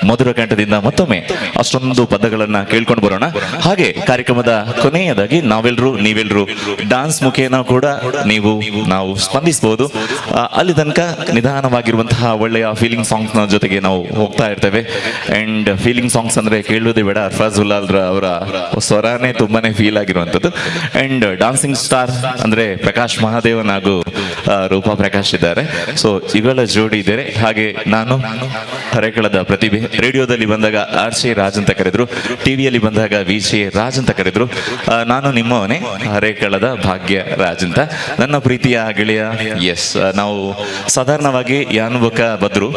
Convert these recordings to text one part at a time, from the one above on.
ಮಧುರ ಕಂಠದಿಂದ ಮತ್ತೊಮ್ಮೆ ಅಷ್ಟೊಂದು ಪದಗಳನ್ನ ಕೇಳ್ಕೊಂಡು ಬರೋಣ. ಹಾಗೆ ಕಾರ್ಯಕ್ರಮದ ಕೊನೆಯದಾಗಿ ನಾವೆಲ್ಲರೂ ನೀವೆಲ್ಲರೂ ಡಾನ್ಸ್ ಮುಖೇನ ಕೂಡ ನೀವು ನಾವು ಸ್ಪಂದಿಸಬಹುದು. ಅಲ್ಲಿ ತನಕ ನಿಧಾನವಾಗಿರುವಂತಹ ಒಳ್ಳೆಯ ಫೀಲಿಂಗ್ ಸಾಂಗ್ಸ್ ನ ಜೊತೆಗೆ ನಾವು ಹೋಗ್ತಾ ಇರ್ತೇವೆ. ಅಂಡ್ ಫೀಲಿಂಗ್ ಸಾಂಗ್ಸ್ ಅಂದ್ರೆ ಕೇಳುವುದೇ ಬೇಡ, ಅರ್ಫಾಜ್ ಉಲ್ಲಾಲ್ ಅವರ ಸ್ವರನೇ ತುಂಬಾನೇ ಫೀಲ್ ಆಗಿರುವಂಥದ್ದು. ಅಂಡ್ ಡಾನ್ಸಿಂಗ್ ಸ್ಟಾರ್ ಅಂದ್ರೆ ಪ್ರಕಾಶ್ ಮಹಾದೇವನ್ ಹಾಗೂ ರೂಪಾ ಪ್ರಕಾಶ್ ಇದ್ದಾರೆ. ಸೊ ಇವೆಲ್ಲ ಜೋಡಿ ಇದ್ದಾರೆ. ಹಾಗೆ ನಾನು ಹರೇಕಳದ ಪ್ರತಿಭೆ. ರೇಡಿಯೋದಲ್ಲಿ ಬಂದಾಗ ಆರ್ ಜೆ ರಾಜ್ ಅಂತ ಕರೆದ್ರು, ಟಿವಿಯಲ್ಲಿ ಬಂದಾಗ ವಿ ಜೆ ರಾಜ್ ಅಂತ ಕರೆದ್ರು. ನಾನು ನಿಮ್ಮವನೇ, ಹರೇಕಳದ ಭಾಗ್ಯ ರಾಜ್ ಅಂತ. ನನ್ನ ಪ್ರೀತಿಯ ಗೆಳೆಯ, ಎಸ್, ನಾವು ಸಾಧಾರಣವಾಗಿ ಯಾನು ಬೊಕ ಬದ್ರು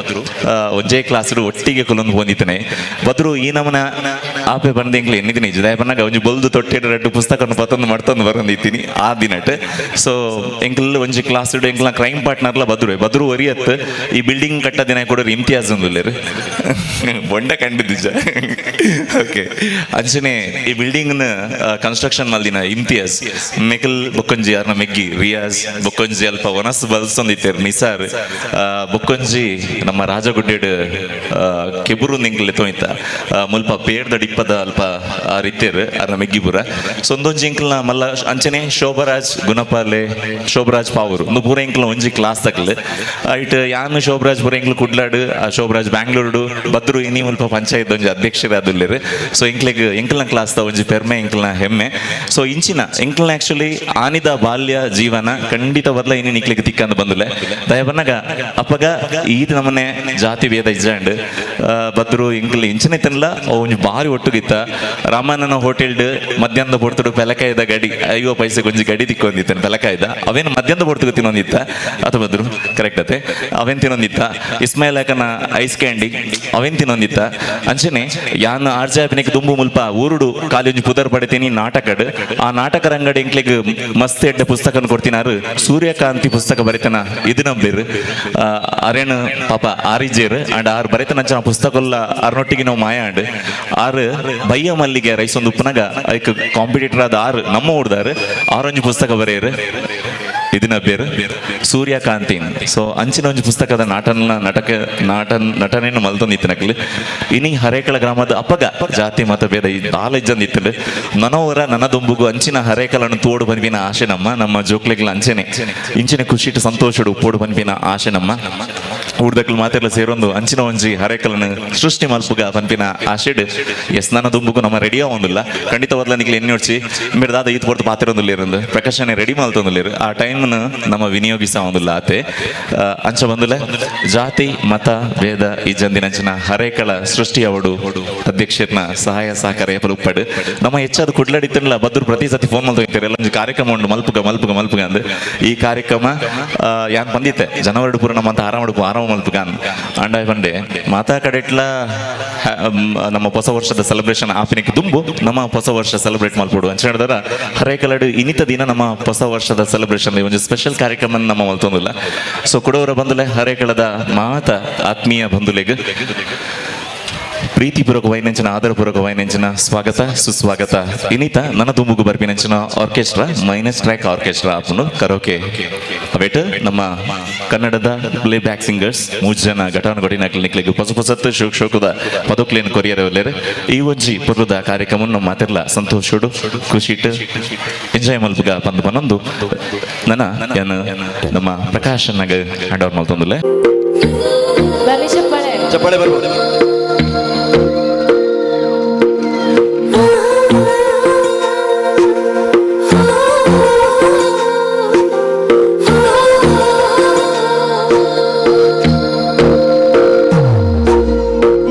ಒಂಜೇ ಕ್ಲಾಸ್ ಒಟ್ಟಿಗೆ ಕುಲೊಂದು ಬಂದಿದ್ದಾನೆ. ಬದ್ರು ಈ ನಮನ ಆಪೆ ಬಂದ ಎಂಕ್ಲೆ ಎನ್ನಿದ್ದೀನಿ ಜುದಾಯ ಬನ್ನಾಗ ಒಂಜಿ ಬೊಲ್ದು ತೊಟ್ಟೆ ರಡ್ಡು ಪುಸ್ತಕವನ್ನು ಪತ್ತೊಂದು ಮಡ್ತೊಂದು ಬರಂದಿತ್ತೀನಿ ಆ ದಿನಟ್. ಸೊ ಎಂಕಲ್ ಒಂಜಿ ಕ್ಲಾಸ್ ಎಂಕ್ಲ ಕ್ರೈಮ್ ಪಾರ್ಟ್ನರ್ಲ ಬದ್ರು. ಬದ್ರು ಒರಿಯತ್ ಈ ಬಿಲ್ಡಿಂಗ್ ಕಟ್ಟ ದಿನ ಕೊಡೋರು ಇಮ್ತಿಯಾಜ್ ಒಂದುಲ್ಲೇರು ಬೊಂಡ ಕಂಡಿದ್ದ. ಓಕೆ, ಅಂಚನೆ ಈ ಬಿಲ್ಡಿಂಗ್ ಕನ್ಸ್ಟ್ರಕ್ಷನ್ ಮಲ್ದಿನ ಇಮ್ತಿಯಾಜ್ ಮೆಕಲ್ ಬೊಕ್ಕೊಂಜಿ ಯಾರನ್ನ ಮೆಗ್ಗಿ ರಿಯಾಜ್ ಬೊಕ್ಕೊಂಜಿ ಅಲ್ಪ ವನಸ್ ಬಲ್ಸೊಂದಿತ್ತೇರು ನಿಸಾರ್ ಬೊಕ್ಕೊಂಜಿ ನಮ್ಮ ರಾಜಗುಡ್ಡೆಡ್ ಕೆಬುರು ನಿಂಗ್ಲೆ ತೋಯ್ತ ಮುಲ್ಪ ಪೇರ್ದ ಡಿಪ್ಪದ ಅಲ್ಪ ಆರಿತ್ತೇರು ಅರ್ನ ಮೆಗ್ಗಿಪುರ. ಸೊಂದೊಂಜಿ ಎಂಕಲ್ನ ಮಲ್ಲ ಅಂಚನೆ ಶೋಭರಾಜ್ ಗುಣಪಾಲೆ, ಶೋಭರಾಜ್ ಪಾವೂರು ಒಂದು ಪೂರ ಎಂಕಲ್ನ ಒಂಜಿ ಕ್ಲಾಸ್ ತಕ್ಲು. ಐಟ್ ಯಾನ್ ಶೋಭರಾಜ್ ಪೂರ ಎಂಕ್ಲು ಕುಡ್ಲಾಡು, ಆ ಶೋಭರಾಜ್ ಬ್ಯಾಂಗ್ಳೂರುಡು, ಬದ್ರು ಇನಿ ಮುಲ್ಪ ಪಂಚಾಯತ್ ಒಂಜಿ ಅಧ್ಯಕ್ಷರಾದುಲ್ಲೇರು. ಸೊ ಎಂಕ್ಲೆಗ್ ಎಂಕಲ್ನ ಕ್ಲಾಸ್ ದ ಒಂಜಿ ಪೆರ್ಮೆ, ಎಂಕಲ್ನ ಹೆಮ್ಮೆ. ಸೊ ಇಂಚಿನ ಎಂಕಲ್ನ ಆಕ್ಚುಲಿ ಆನಿದ ಬಾಲ್ಯ ಜೀವನ ಖಂಡಿತ ಬದಲ ಇನಿ ನಿಕ್ಲೆಗ್ ತಿಕ್ಕಂದು ಬಂದುಲೆ ದಯಬನ್ನಾಗ ಅಪ್ಪಗ ಈತ ನಮ್ಮನೆ ಜಾತಿ ಭೇದ ಇಜ್ಜಾಂಡ್. ಬದ್ರು ಎಂಕಲ್ ಇಂಚಿನ ತಿನ್ಲ ಒಂಜಿ ಬಾರಿ ಒಟ್ಟುಗಿತ್ತ. ರಾಮಣ್ಣನ ಹೋಟೆಲ್ ಮಧ್ಯಾಹ್ನದ ಪೊರ್ತುಡು ಪೆಲಕಾಯ್ದ ಗಡಿ 50 ಪೈಸೆ ಒಂಜಿ ಗಡಿ ತಿಕ್ಕೊಂದಿತ್ತಾನೆ ಪೆಲಕಾಯ್ದ. ಅವೇನು ಮಧ್ಯಾಹ್ನದ ಪೊರ್ತುಗು ತಿನ್ನೊಂದಿತ್ತ ಅಥವಾ ಬದ್ರು ಕರೆಕ್ಟ್ ಅತ್ತೆ? ಅವೇನ್ ತಿನ್ನೊಂದಿತ್ತ. ಇಸ್ಮಾಯಿಲ್ ಹಾಕನ ಐಸ್ ಕ್ಯಾಂಡಿ ಅವೇನ್ ತಿನ್ನೊಂದಿತ್ತ. ಅಂಚನೆ ಯಾನ್ ಆರ್ಜಾಪಿನಿಕ್ ದುಂಬು ಮುಲ್ಪ ಊರುಡು ಖಾಲಿ ಒಂಜಿ ಪುದರ್ ಪಡಿತೀನಿ ನಾಟಕಡ್. ಆ ನಾಟಕ ರಂಗಡ್ ಎಂಕ್ಲೆಗ್ ಮಸ್ತ್ ಎಡ್ಡೆ ಪುಸ್ತಕನ ಕೊಡ್ತಿನಾರು ಸೂರ್ಯಕಾಂತಿ ಪುಸ್ತಕ ಬರಿತನ ಇದು ನಂಬಿರ್ ಅರೇನು ಪಾಪ ಆರಿಜೇರ್. ಅಂಡ್ ಆರ್ ಬರಿತನ ಅಂಚನ ಪುಸ್ತಕ ಆರ್ನೊಟ್ಟಿಗೆ ನಾವು ಮಾಯ. ಅಂಡ್ ಆರ್ ಬಯ್ಯ ಮಲ್ಲಿಗೆ ರೈಸ್ ಒಂದು ಉಪ್ಪನಾಗ ಐಕ್ ಕಾಂಪಿಟೇಟರ್ ಆದ ಆರ್ ನಮ್ಮ ಊರ್ದಾರ್ ಆರೊಂಜಿ ಪುಸ್ತಕ ಬರೆಯರು ಇದನ್ನ ಬೇರು ಸೂರ್ಯಕಾಂತಿ. ಸೊ ಅಂಚಿನ ಒಂಜಿ ಪುಸ್ತಕದ ನಾಟನ ನಾಟಕ ನಾಟ ನಟನೆಯನ್ನು ಮಲ್ತೊಂದಿತ್ತು ನಕಲಿ. ಇನಿ ಹರೇಕಳ ಗ್ರಾಮದ ಅಪ್ಪಗ ಜಾತಿ ಮತ ಭೇದ ದಾಲ ಇಜ್ಜಂದಿತ್ತು. ನನವರ ನನ್ನ ದೊಂಬುಗು ಅಂಚಿನ ಹರೇಕಳನ್ನು ತೋಡು ಪನ್ಪಿನ ಆಶೆ ನಮ್ಮ ನಮ್ಮ ಜೋಕ್ಲೆಗ್ಲ. ಅಂಚೆನೆ ಇಂಚಿನ ಖುಷಿಟ್ ಸಂತೋಷಡು ಉಪ್ಪೋಡು ಪನ್ಪಿನ ಆಶೆ ನಮ್ಮ. ಊರ್ದಕ್ಲು ಮಾತೆಲ್ಲ ಸೇರೊಂದು ಅಂಚಿನ ಒಂಜಿ ಹರೇಕಲನ್ನು ಸೃಷ್ಟಿ ಮಲ್ಪುಗ ಪನ್ಪಿನ ಆಶೆಡ್. ಎಸ್, ನನ್ನ ದುಂಬುಗು ನಮ್ಮ ರೆಡಿಯೋ ಒಂದಿಲ್ಲ. ಖಂಡಿತವಾದ್ಲ ನಿಕ್ಲೆ ಎಣ್ಣೆ ಹೊಡ್ಚಿ ಮೇರೆ ದಾದ ಈತ್ ಪೊರ್ತು ಪಾತಿರೊಂದುಲ್ಲೇರಂದು ಪ್ರಕಾಶನೆ ರೆಡಿ ಮಲ್ತೊಂದುಲ್ಲೇರು. ಆ ಟೈಮ್ ನಮ್ಮ ವಿನಿಯೋಗಿಸ ಒಂದಿಲ್ಲ ಆತೆ. ಅಂಚ ಬಂದುಲೆ ಜಾತಿ ಮತ ಭೇದ ಈ ಜಂದಿನಂಚಿನ ಹರೇಕಳ ಸೃಷ್ಟಿಯವಡು ಅಧ್ಯಕ್ಷರನ ಸಹಾಯ ಸಹಕಾರ ಏಪಲ ಉಪ್ಪಡು. ನಮ್ಮ ಹೆಚ್ಚಾದ ಕುಡ್ಲಡಿತ್ತಲ್ಲ ಬದ್ರು ಪ್ರತಿ ಸತಿ ಫೋನ್ ಮಲ್ತು ಎಲ್ಲ ಒಂಜಿ ಕಾರ್ಯಕ್ರಮ ಉಂಡು ಮಲ್ಪುಗ ಮಲ್ಪುಗ ಮಲ್ಪುಗ ಅಂದ್. ಈ ಕಾರ್ಯಕ್ರಮ ಯಾನ್ ಬಂದಿತ್ತೆ ಜನವರಿ ಪೂರ ನಮ್ಮ ಅಂತ ಆರಾಮ ಆರಾಮ ಮಲ್ಪುಗ ಅಂಡ ಪಂಡೆ. ಮಾತಾ ಕಡೆಟ್ಲ ನಮ್ಮ ಹೊಸ ವರ್ಷದ ಸೆಲೆಬ್ರೇಷನ್ ಆಪಿನಿಕ್ ದುಂಬು ನಮ್ಮ ಹೊಸ ವರ್ಷ ಸೆಲೆಬ್ರೇಟ್ ಮಲ್ಪೊಡು ಅಂಚ ಹೇಳಿದಾರ. ಹರೇಕಲಡು ಇನ್ನಿತ ದಿನ ನಮ್ಮ ಹೊಸ ವರ್ಷದ ಸೆಲೆಬ್ರೇಷನ್ ಒಂಜಿ ಸ್ಪೆಷಲ್ ಕಾರ್ಯಕ್ರಮ ನಮ್ಮ ಮಲ್ತೊಂದಿಲ್ಲ. ಸೊ ಕುಡವರ ಬಂದುಲೆ ಹರೇಕಳದ ಮಾತ ಆತ್ಮೀಯ ಬಂಧುಲೆಗ್ ಪ್ರೀತಿಪೂರ್ವಕ ವೈನಂಚಿನ ಆದರಪೂರ್ವಕ ವೈನಂಚಿನ ಸ್ವಾಗತ ಸುಸ್ವಾಗತ. ಇನ್ನಿತ ನನ್ನ ದುಂಬುಗು ಬರ್ಪಿನಂಚಿನ ಆರ್ಕೆಸ್ಟ್ರಾ ಮೈನಸ್ ಟ್ರ್ಯಾಕ್ ಆರ್ಕೆಸ್ಟ್ರಾ ಆಪುನು ಕರೋಕೆ. ಅವೇಟ್ ನಮ್ಮ ಕನ್ನಡದ ಪ್ಲೇ ಬ್ಯಾಕ್ ಸಿಂಗರ್ಸ್ ಮೂರು ಜನ ಘಟಾನುಘಟಿ ನಿಕ್ಲೆಗ್ ಹೊಸ ಹೊಸತ್ತು ಶೋಕ್ ಶೋಕದ ಪದಕ್ಲೇನ್ ಕೊರಿಯರ್ ಒಲ್ಲೆರ್. ಈ ಒಂಜಿ ಪುರ್ಲುದ ಕಾರ್ಯಕ್ರಮ ನಮ್ಮ ಮಾತಿರ್ಲ ಸಂತೋಷಡು ಖುಷಿಟ್ ಎಂಜಾಯ್ ಮಲ್ಪುಗ ಪಂದು ಪನ್ನೊಂದು ನನ್ನ ಯಾನ್ ನಮ್ಮ ಪ್ರಕಾಶ್ ನಗ ಹ್ಯಾಂಡ್ ಓವರ್ ಮಲ್ತೊಂದುಲ್ಲೆ. ಬರ್ಲಿ ಚಪ್ಪಾಳೆ. ಚಪ್ಪಾಳೆ ಬರ್ಬೋದು.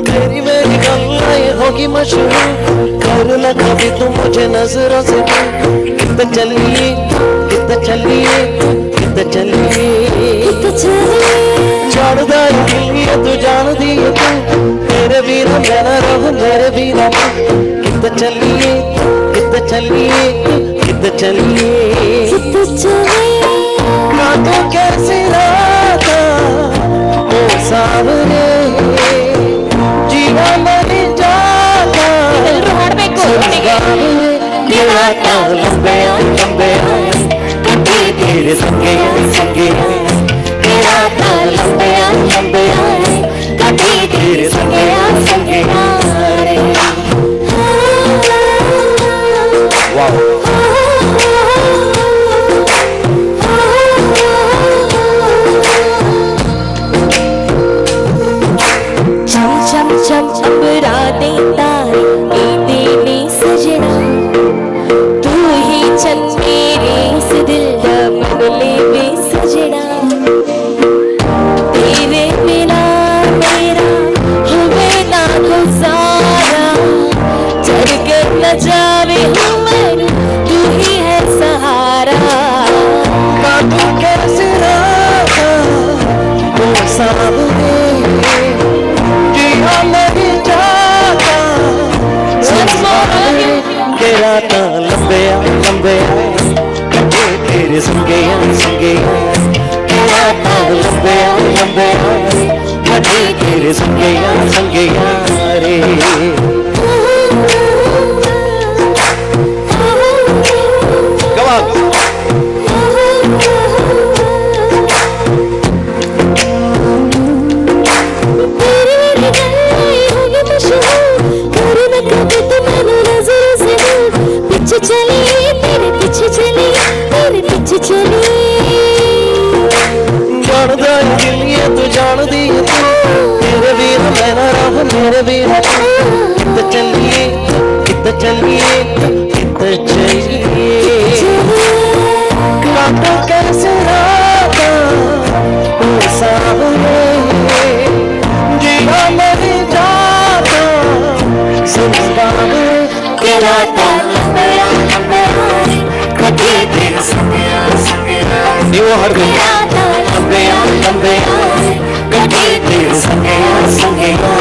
तेरी मेरी गल्लाएं होगी मशहूर, कर न कभी तुम मुझे नजरों से दूर। कितना चलिए, कितना चलिए, कितना चलिए। जानदा है दिल ये तू जान दी है तू, तेरे बिना मैं ना रहूं, मेरे बिना तू। कितना चलिए, कितना चलिए, कितना चलिए। ना तो कैसे राता ओ सावरे, जीना मर जाता। ಎಲ್ರು ಹಾಡ್ಬೇಕು ಒಟ್ಟಿಗೆ. लंबे लंबे तेरे संगे संगे, लंबे लंबे तेरे संगे संगे। लंबे कटे तेरे संगया संगया रे। Come on. तेरी मेरी गल्लां हो गई मशहूर, कर न कभी तू मैनू नजर से दूर। पीछे चली तेरे पीछे चली तेरे पीछे चली। जानदा है दिल ये तू जानदी है तू, तेरे बिना मैं ना रहूं मेरे बिना तू। कित चलिए कित चलिए कित चलिए, काटो कैसे रात ओ सावरे, जिया मर जाता संभाले तेरा कभी तेरे ನೀವು ಹಾಡ್ಬೇಕು. ಲಂಬೆಯ ಲಂಬೆಯ ಕಟಿ तेरे संगया संगया।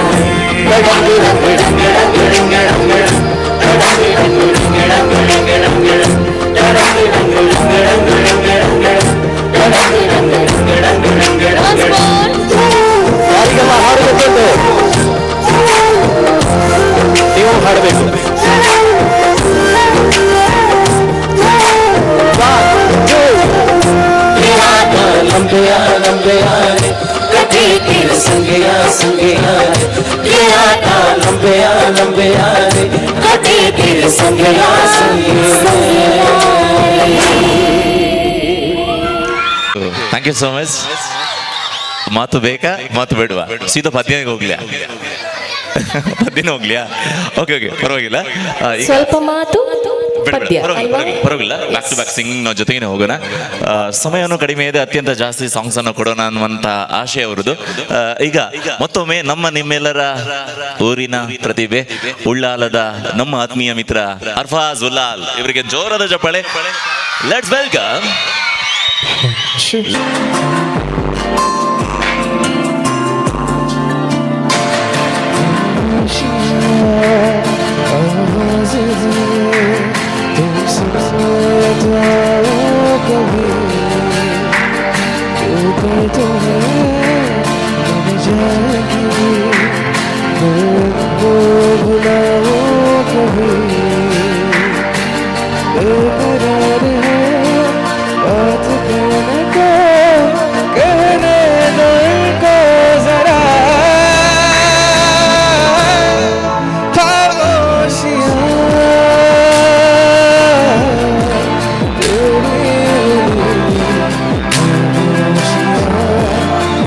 Once more. ಯಾರಿಗೆಲ್ಲ ಹಾಡು ಗೊತ್ತುಂಟು ನೀವು ಹಾಡಬೇಕು. ಲಂಬೆಯ ಲಂಬೆಯ ಕಟಿ तेरे संगया संगया, ಲಂಬೆಯ ಲಂಬೆಯ ಕಟಿ तेरे संगया संगया। Thank you so much. ಮಾತು ಬೇಕಾ ಮಾತು ಬೇಡವಾ? ಸೀದಾ ಪದ್ಯಕ್ಕೆ ಹೋಗ್ಲಿಯಾ? ಪದ್ಯನ ಹೋಗ್ಲಿಯಾ? ಓಕೆ ಓಕೆ, ಪರವಾಗಿಲ್ಲ. ಈಗ ಸ್ವಲ್ಪ ಮಾತು ಬೇಡ, ಬೇಡ, ಪದ್ಯ ಪರವಾಗಿಲ್ಲ, ಅಲ್ವಾ? ಪರವಾಗಿಲ್ಲ, ಪರವಾಗಿಲ್ಲ. Back to back singing ನಾವು ಜೊತೆಗೇನೆ ಹೋಗೋಣ. ಸಮಯನೂ ಕಡಿಮೆ ಇದೆ, ಅತ್ಯಂತ ಜಾಸ್ತಿ ಸಾಂಗ್ಸ್ ಅನ್ನು ಕೊಡೋಣ ಅನ್ನುವಂತ ಆಶಯ ಅವರದು. ಈಗ ಮತ್ತೊಮ್ಮೆ ನಮ್ಮ ನಿಮ್ಮೆಲ್ಲರ ಊರಿನ ಪ್ರತಿಭೆ, ಉಳ್ಳಾಲದ ನಮ್ಮ ಆತ್ಮೀಯ ಮಿತ್ರ ಅರ್ಫಾಜ್ ಉಲ್ಲಾಲ್ ಇವರಿಗೆ ಜೋರಾದ ಚಪ್ಪಾಳೆ. Let's welcome. बात कहने को कहने दो इनको जरा, खामोशियां तेरी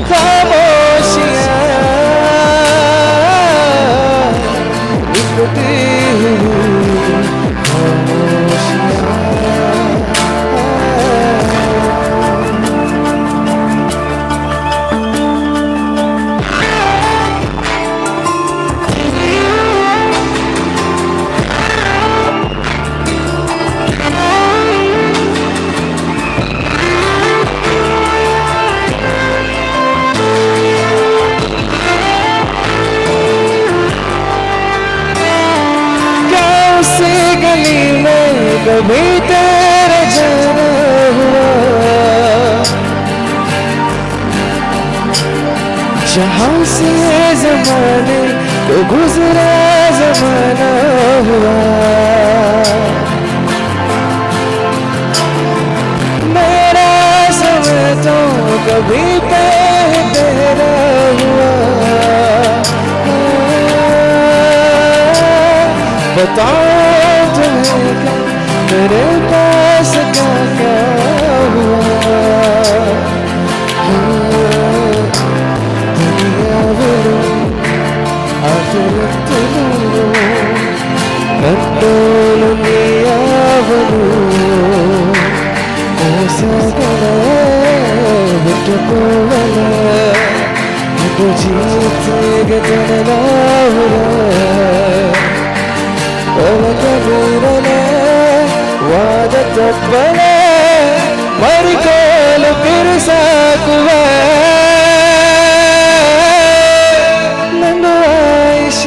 खामोशियां लिपटी हुई खामोशियां। क्या उसी गली में कभी तेरे जाना हुआ, जहाँ से जमाने को गुजरा जमाना हुआ। मेरा समय तो कभी पे तेरा हुआ, बताओ तुम्हें क्या मेरे पास क्या क्या हुआ। दुनिया ఆఖిరత్తును కంటోలు నీయావను మోసగల ಬಿಟ್ಟುಕೋವಲ ಇದು ಜೀತೆಗೆ ಒಲಕ ವಾದ ತಪ್ಪಲೆ ಮರಿಕೋಲು ಬಿರುಸಾಕುವ ನನ್ನ ಆಯುಷ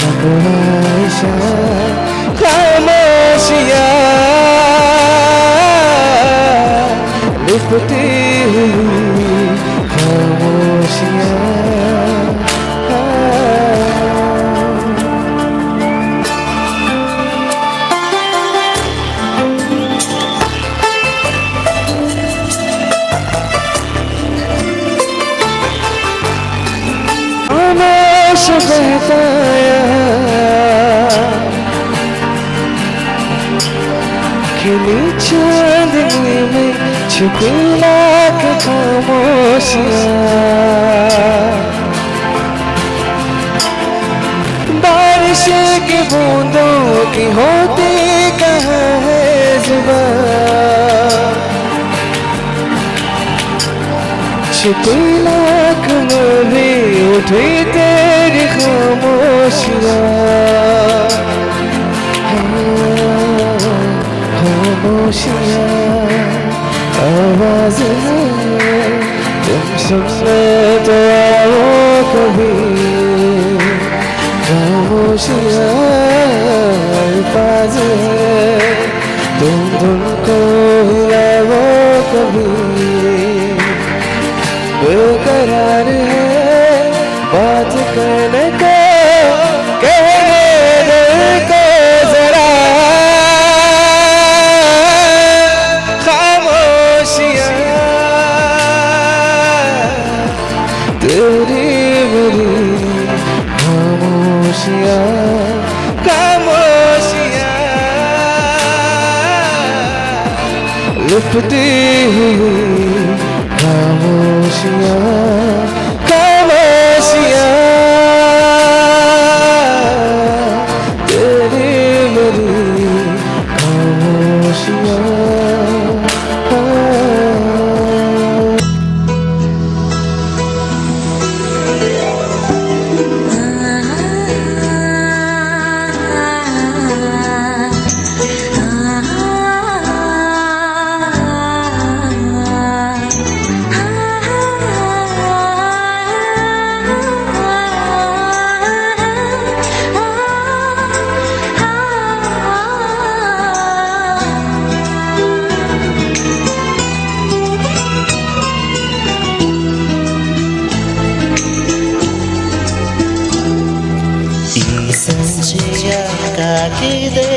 ನನ್ನ ಆಯುಷ. खामोशियां. खिली चांदनी में छुपी लाख खामोशियाँ। बारिश की बूंदों की होती कहाँ है जुबान, छुपी लाख में भी उठी तेरी खामोशियाँ। खामोशियाँ आवाज है, तुम सुनने तो आओ कभी। खामोशियाँ अल्फाज है, तुम धुन को हिलाओ कभी। बेकरार है बात करने को, कहने दिल को जरा। खामोशियाँ तेरी मेरी खामोशियाँ, खामोशियाँ लिपटी हुई खामोशियाँ, खामोशियाँ तेरी मेरी खामोशियाँ। ಈ ಸಂಜೆಯ ಕಾಗಿದೆ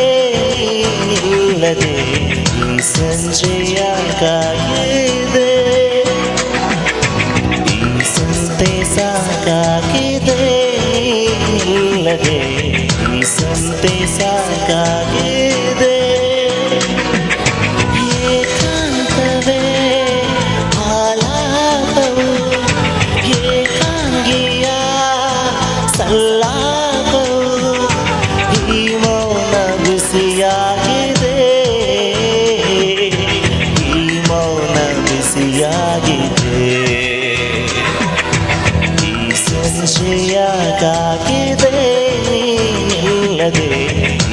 ಇಲ್ಲದೆ, ಈ ಸಂಜೆಯ ಕಾಗಿದೆ, ಈ ಸಂತೆ ಸಾಕಾಗಿದೆ ಇಲ್ಲದೆ, ಈ ಸಂತೆ ಸಾಕಾಗಿದೆ. ಏಕಾಂತವೇ ಆಲಾಪವು, ಏಕಾಂಗಿಯ ಸಲ್ಲಾಪವು, ಈ ಮೌನ ಬಿಸಿಯಾಗಿದೆ, ಈ ಮೌನ ಬಿಸಿಯಾಗಿದೆ. ಈ ಸಂಜೆಯ ಕಾಗಿದೆ ಇಲ್ಲದೆ,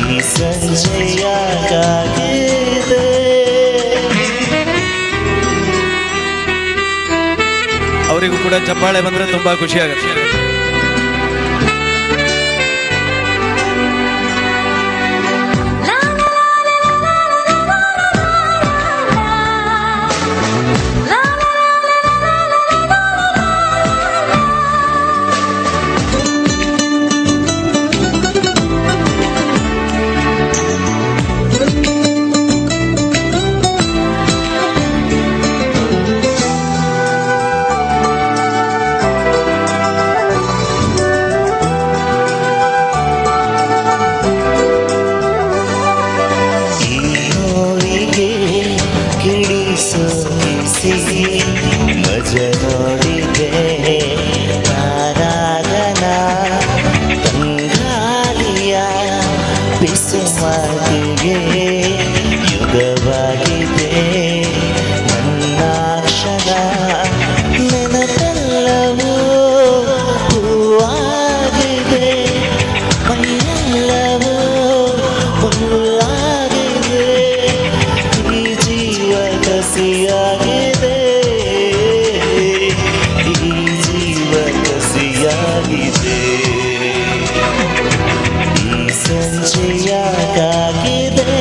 ಈ ಸಂಜೆಯ ಕಾಗಿದೆ. ಅವರಿಗೂ ಕೂಡ ಚಪ್ಪಾಳೆ ಬಂದ್ರೆ ತುಂಬಾ ಖುಷಿ ಆಗುತ್ತೆ. ಈ ನೋವಿಗೆ ಕಿಡಿ ಸೋಕಿಸಿ ಮಜ ನೋಡಿದೆ, ತಾರಾಗನ ತಂಗಾಳಿಯ ಪಿಸು ಮಾತಿಗೆ ಯುಗವಾಗಿದೆ ನನ್ನ ಕ್ಷಣ. ನೆನಪೆಲ್ಲವೂ ಹೂವಾಗಿದೆ, ಮೈಯೆಲ್ಲವೂ ಹುಲ್ಲಾಗಿದೆ, ಈ ಜೀವ ಕಸಿಯಾಗಿದೆ, ಈ ಜೀವ ಕಸಿಯಾಗಿದೆ. ಈ ಸಂಜೆಯ ಕಾಗಿದೆ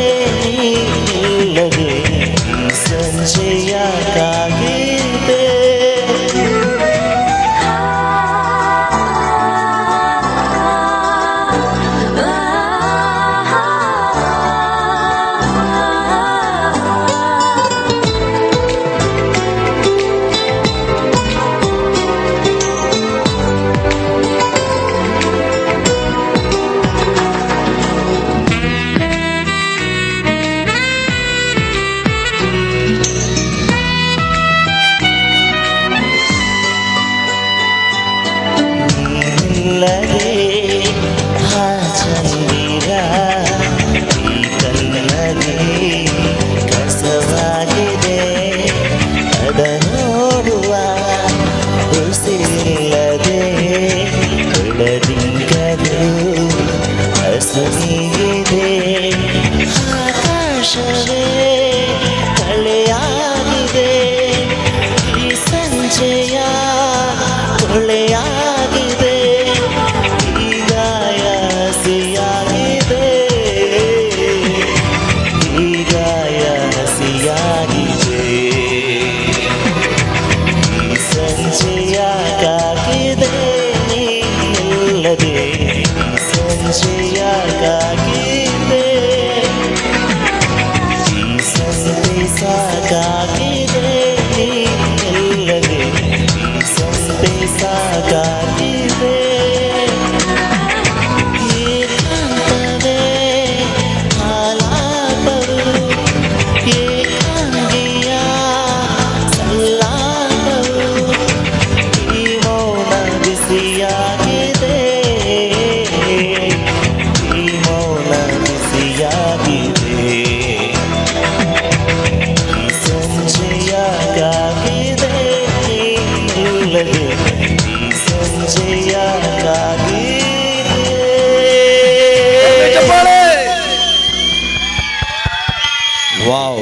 Wow.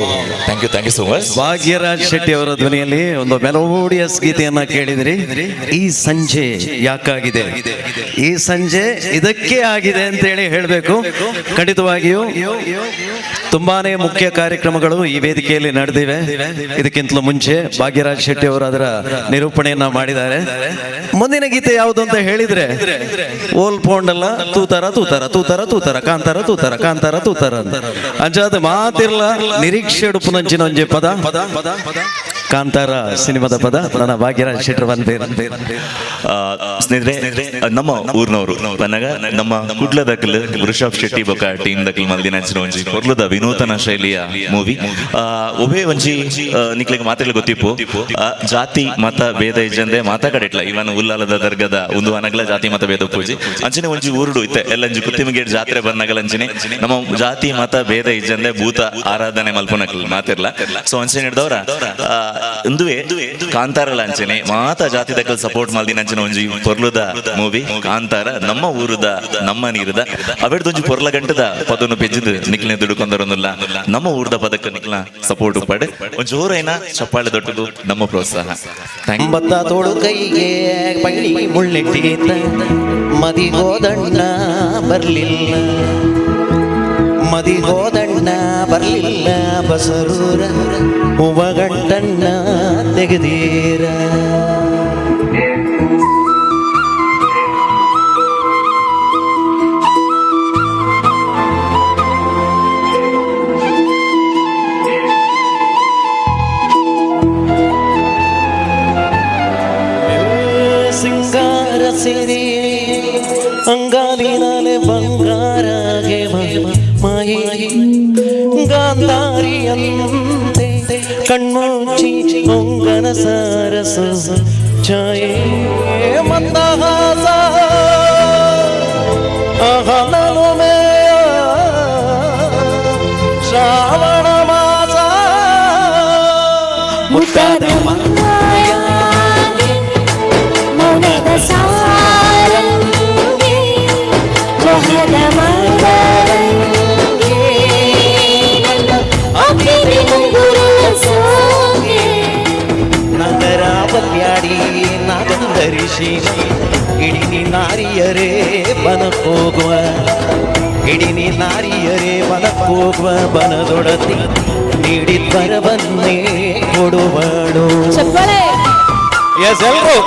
Thank you, thank you so much. Bhagyaraj Shetty ಅವರ ಧ್ವನಿಯಲ್ಲಿ ಒಂದು ಮೆಲೋಡಿಯಸ್ ಗೀತೆಯನ್ನ ಕೇಳಿದ್ರಿ. ಈ ಸಂಜೆ ಯಾಕಾಗಿದೆ, ಈ ಸಂಜೆ ಇದಕ್ಕೆ ಆಗಿದೆ ಅಂತೇಳಿ ಹೇಳಬೇಕು. ಖಂಡಿತವಾಗಿಯೂ ತುಂಬಾನೇ ಮುಖ್ಯ ಕಾರ್ಯಕ್ರಮಗಳು ಈ ವೇದಿಕೆಯಲ್ಲಿ ನಡೆದಿವೆ. ಇದಕ್ಕಿಂತಲೂ ಮುಂಚೆ ಭಾಗ್ಯರಾಜ್ ಶೆಟ್ಟಿ ಅವರು ಅದರ ನಿರೂಪಣೆಯನ್ನ ಮಾಡಿದ್ದಾರೆ. ಮುಂದಿನ ಗೀತೆ ಯಾವುದು ಅಂತ ಹೇಳಿದ್ರೆ ಓಲ್ ಪೋಂಡಲ್ಲ ತೂತರ ತೂತರ ತೂತರ ತೂತರ ಕಾಂತಾರ ತೂತರ ಕಾಂತಾರ ತೂತರ ಅಂತ ಅಂಚಾದ ಮಾತಿರ್ಲ ನಿರೀಕ್ಷೆ ಉಡುಪುನಂಚಿನ ಒಂಜಿ ಪದ, ಕಾಂತಾರ ಸಿನಿಮಾದ ಪದ. ನನ್ನ ಭಾಗ್ಯರಾಜ್ ಶೆಟ್ಟರ್ ಬಂದೇರು. ಸ್ನೇಹಿತರೆ, ನಮ್ಮ ಊರಿನವರು ಪನ್ನಗ ನಮ್ಮ ಕುಡ್ಲ ದಕಲ್ ವೃಷಭ್ ಶೆಟ್ಟಿ ಬೊಕ ಟೀಮ್ ದಕಲ್ ಮಲ್ದಿನ ಅಂಚಿನ ಒಂಜಿ ಪೊರ್ಲುದ ವಿನೂತನ ಶೈಲಿಯ ಮೂವಿ. ಒಬ್ಬೇ ಒಂಜಿ ನಿಕ್ಲೆಗ್ ಮಾತೆಲ್ಲ ಗೊತ್ತಿಪ್ಪು, ಜಾತಿ ಮತ ಭೇದ ಇಜ್ಜಂದೆ ಮಾತಾ ಕಡೆ ಇಟ್ಲ ಇವನ್ ಉಲ್ಲಾಲದ ದರ್ಗದ ಒಂದು ಅನಗಲ ಜಾತಿ ಮತ ಭೇದ ಪೂಜೆ ಅಂಚನೆ ಒಂಜಿ ಊರುಡು ಇತ್ತೆ ಎಲ್ಲಂಜಿ ಕುತ್ತಿಮಗೇಟ್ ಜಾತ್ರೆ ಬಂದಾಗಲ ಅಂಚನೆ ನಮ್ಮ ಜಾತಿ ಮತ ಭೇದ ಇಜ್ಜಂದೆ ಭೂತ ಆರಾಧನೆ ಮಲ್ಪುನಕಲ್ ಮಾತಿರ್ಲ. ಸೊ ಅಂಚನೆ ಹಿಡ್ದವ್ರ ಇಂದುವೆ ಕಾಂತಾರಲ ಅಂಚನೆ ಮಾತಾ ಜಾತಿ ದಕಲ್ ಸಪೋರ್ಟ್ ಮಲ್ದಿನ ಅಂಚನೆ ಒಂಜಿ ಪೊರ್ಲುದ ಮೂವಿ ಕಾಂತಾರ. ನಮ್ಮ ಊರುದ ನಮ್ಮ ನೀರುದ ಅವೆಡ್ದೊಂಜಿ ಪೊರ್ಲ ಗಂಟದ ಪದನು ಪೆಜ್ಜಿದ್ ನಿಕ್ಲಿನ ದುಡುಕೊಂದರೊಂದುಲ್ಲ. ನಮ್ಮ ಊರ್ದ ಪದಕ್ಕೆ ನಿಕ್ಲ ಸಪೋರ್ಟ್ ಉಪ್ಪಾಡು ಒಂಜಿ ಜೋರೈನ ಚಪ್ಪಾಳೆ ದೊಡ್ಡದು ನಮ್ಮ ಪ್ರೋತ್ಸಾಹ. Thank you. ಬತ್ತ ತೋಳು ಕೈಗೆ ಬಳ್ಳಿ ಮುಳ್ಳೆಟ್ಟಿಗಿತ್ತ ಮದಿಗೋದಣ್ಣ ಬರ್ಲಿಲ್ಲ, ಮದಿಗೋದಣ್ಣ ಬರ್ಲಿಲ್ಲ, ಬಸರೂರ ಹೂವಗಂಟಣ್ಣ ತೆಗೆದೀರ. ಸಿಂಗಾರ ಸಿರಿ ಅಂಗಾಲಿನಾಲೆ ಬಂಗಾರಗೆ ಮಾಯಿ ಗಾಂಧಾರಿಯಂತೆ ಕಣ್ಮುಚ್ಚಿ ಹೊಂಗನ ಸಾರಸು ಛಾಯೆ ಮಂದಹಾಸ ಅಹನಲುಮೆ ಶ್ರಾವಣ ಮಾಸ ಮುತ್ತಾದ ಮಾಯಾಗೆ ಮೌನದ ಸಾರಂಗೆ ಮೋಹನ ಮದರಂಗೆ ನನ್ನ ಅಕ್ಕಿಗೆ ಮುಂಗುರುವ ಸೋಗೆ. ನಗರ ಬಲ್ಯಾಡಿ ನಾಗಂಧರಿಸಿ ಇಡಿನಿ ನಾರಿಯರೇ ಬನಕ್ಕೋಗುವ, ಇಡಿನಿ ನಾರಿಯರೇ ಬನಕ್ಕೋಗುವ, ಬನದೊಡತಿ ನೀಡಿದ ವರವನ್ನೇ ಕೊಡುವಳು. ಚಪ್ಪಾಳೆ. ಎಸ್ ಎಲ್ರು.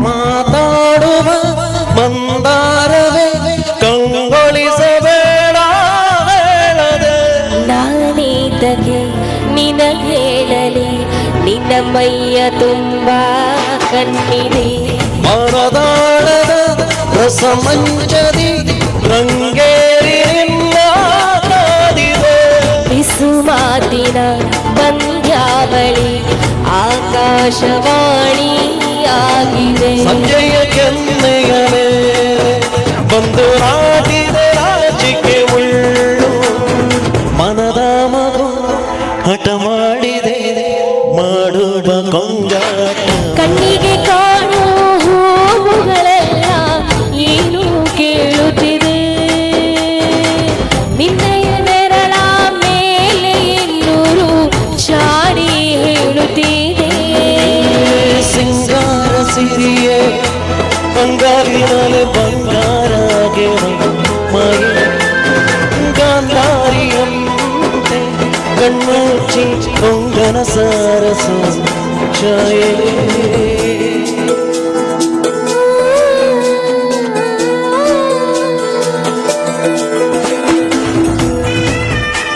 ಮಾತಾಡುವ ಮಂದಾರವೇ ಕಂಗೊಳಿಸಬೇಡ ಹೇಳದೆ. ನಾನೇತಗೆ ನಿನಗೇಳಲಿ, ನಿನ್ನ ಮೈಯ ತುಂಬಾ ಕಣ್ಣಿದೆ. ಮನದಾಳದ ರಸಮಂಜದಿ ರಂಗೇರಿ ನಿನ್ನ ಕಾದಿದೆ. ಬಿಸು ಮಾತಿನ ಪಂದ್ಯಾವಳಿ ಆಕಾಶವಾಣಿ ಆಗಿದೆ. ಸಂಜೆಯ ಕೆನ್ನೆಯ ಮೇಲೆ ಬಂದು ನಾಟಿದೆ ರಾಜಿಕೆ ಮುಳ್ಳು. ಮನದ ಮಗು ಹಠ ಮಾಡಿದೆ ಮಾಡುವ ಕೊಂಗಾಟ. ಕಣ್ಣಿಗೆ ಕಾಣು ಹೂವುಗಳೆಲ್ಲ ಏನು ಕೇಳುತ್ತಿದೆ, ನಿನ್ನಯ ನೆರಳ ಮೇಲೆ ಇನ್ನೂರು ಚಾಡಿ ಹೇಳುತ್ತಿದೆ. ಸಿಂಗಾರ ಸಿರಿಯೇ ಬಂಗಾರಿನಾಲೆ ಬಂಗಾರಾಗೆ ಮಾಯೆ ಗಾಂಧಾರಿಯಂತೆ ಕಣ್ಣುಚ್ಚಿ ಕೊಂಗನ ಸಾರಸು ಛಾಯೆ.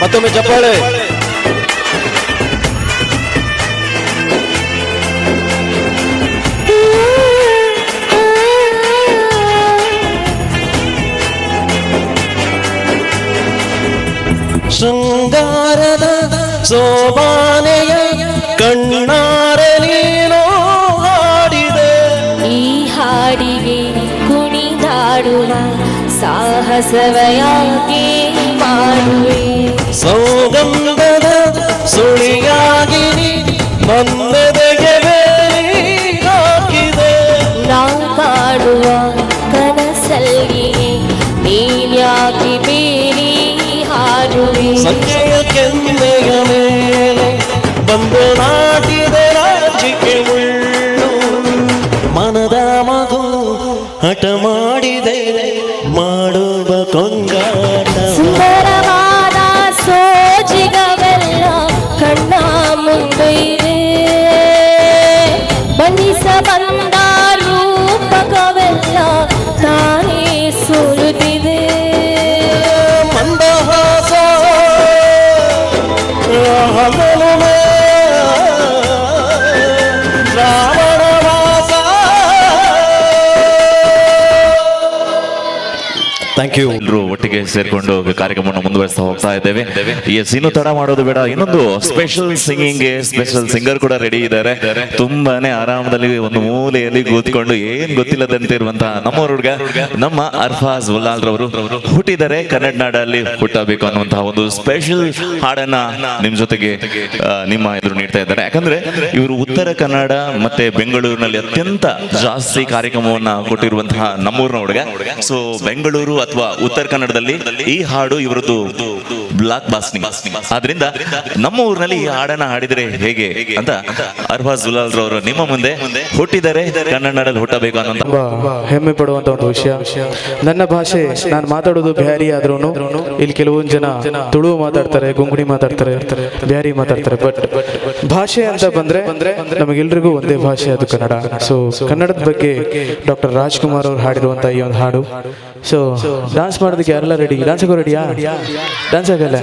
ಮತ್ತೊಮ್ಮೆ ಚಪ್ಪಾಳೆ. ಶೃಂಗಾರದ ಸೋಬಾನೆಯ ಕಣ್ಣಾರೆ ನೀನು ಹಾಡಿದೆ. ಈ ಹಾಡಿಗೆ ಕುಣಿದಾಡುವ ಸಾಹಸವಯಾಕೆ ಮಾಡುವೆ? ಸೌಗಂಧದ ಸುಳಿಯಾಗಿ ನಾಟಿದೆ ನಾಚಿಕೆ ಮುಳ್ಳು. ಮನದ ಮಗು ಹಠ ಮಾಡಿದೆ ಮಾಡುವ ಕೊಂಗಾಟ. ಸುಂದರವಾದ ಸೋಜಿಗವೆಲ್ಲ ಕಣ್ಣ ಮುಂದೆ ಇವೆ, ಬಣ್ಣಿಸ ಬಂದ ರೂಪಕವೆಲ್ಲ ತಾನೇ ಸೋಲುತ್ತಿದೆ. ಮಂದಹಾಸ ಹಗಲುಮೆ ಶ್ರಾವಣ ಮಾಸ. Thank you. ಎಲ್ಲರೂ ಒಟ್ಟಿಗೆ ಸೇರ್ಕೊಂಡು ಕಾರ್ಯಕ್ರಮವನ್ನು ಮುಂದುವರಿಸ್ತಾ ಹೋಗ್ತಾ ಇದ್ದೇವೆ. ಎಸ್, ಇನ್ನು ತಡ ಮಾಡೋದು ಬೇಡ. ಇನ್ನೊಂದು special singing, special singer ಕೂಡ ರೆಡಿ ಇದ್ದಾರೆ. ತುಂಬಾನೇ ಆರಾಮದಲ್ಲಿ ಒಂದು ಮೂಲೆಯಲ್ಲಿ ಕೂತ್ಕೊಂಡು ಏನ್ ಗೊತ್ತಿಲ್ಲದಂತೆ ಇರುವಂತಹ ನಮ್ಮ ಹುಡುಗ, ನಮ್ಮ ಅರ್ಫಾಜ್ ಉಲ್ಲಾಲ್ ರವರು ಹುಟ್ಟಿದರೆ ಕನ್ನಡ ನಾಡಲ್ಲಿ ಹುಟ್ಟಬೇಕು ಅನ್ನುವಂತಹ ಒಂದು ಸ್ಪೆಷಲ್ ಹಾಡನ್ನ ನಿಮ್ ಜೊತೆಗೆ ನಿಮ್ಮ ಎದುರು ನೀಡ್ತಾ ಇದ್ದಾರೆ. ಯಾಕಂದ್ರೆ ಇವರು ಉತ್ತರ ಕನ್ನಡ ಮತ್ತೆ ಬೆಂಗಳೂರಿನಲ್ಲಿ ಅತ್ಯಂತ ಜಾಸ್ತಿ ಕಾರ್ಯಕ್ರಮವನ್ನ ಕೊಟ್ಟಿರುವಂತಹ ನಮ್ಮೂರಿನ ಹುಡುಗ. ಸೊ ಬೆಂಗಳೂರು ಅಥವಾ ಉತ್ತರ ಕನ್ನಡದಲ್ಲಿ ಈ ಹಾಡು ಇವರದ್ದು ಬ್ಲಾಕ್ ಬಾಸ್ನಿಂಗ್. ಆದ್ರಿಂದ ನಮ್ಮ ಊರಿನಲ್ಲಿ ಈ ಹಾಡನ್ನ ಹಾಡಿದ್ರೆ ಹೇಗೆ ಅಂತ ಅರ್ಫಾಜ್ ಉಲ್ಲಾಲ್ ರವರು ನಿಮ್ಮ ಮುಂದೆ ಹುಟ್ಟಿದರೆ ಕನ್ನಡ ನಾಡಲ್ಲಿ ಹುಟ್ಟಬೇಕು ಅನ್ನೋ ತುಂಬಾ ಹೆಮ್ಮೆ ಪಡುವಂತ ಒಂದು ವಿಷಯ. ನನ್ನ ಭಾಷೆ ನಾನು ಮಾತಾಡೋದು ಬ್ಯಾರಿ ಆದ್ರೂ ಇಲ್ಲಿ ಕೆಲವೊಂದು ಜನ ತುಳು ಮಾತಾಡ್ತಾರೆ, ಗೊಂಗುಣಿ ಮಾತಾಡ್ತಾರೆ, ಬ್ಯಾರಿ ಮಾತಾಡ್ತಾರೆ. ಬಟ್ ಭಾಷೆ ಅಂತ ಬಂದ್ರೆ ನಮಗೆಲ್ರಿಗೂ ಒಂದೇ ಭಾಷೆ, ಅದು ಕನ್ನಡ. ಸೊ ಕನ್ನಡದ ಬಗ್ಗೆ ಡಾಕ್ಟರ್ ರಾಜ್ಕುಮಾರ್ ಅವರು ಹಾಡಿರುವಂತ ಈ ಒಂದು ಹಾಡು. ಸೊ ಡಾನ್ಸ್ ಮಾಡೋದಕ್ಕೆ ಯಾರೆಲ್ಲ ರೆಡಿ? ಡಾನ್ಸ್ ಆಗೋ ರೆಡಿಯಾ? ಡಾನ್ಸ್ ಆಗಲ್ಲ.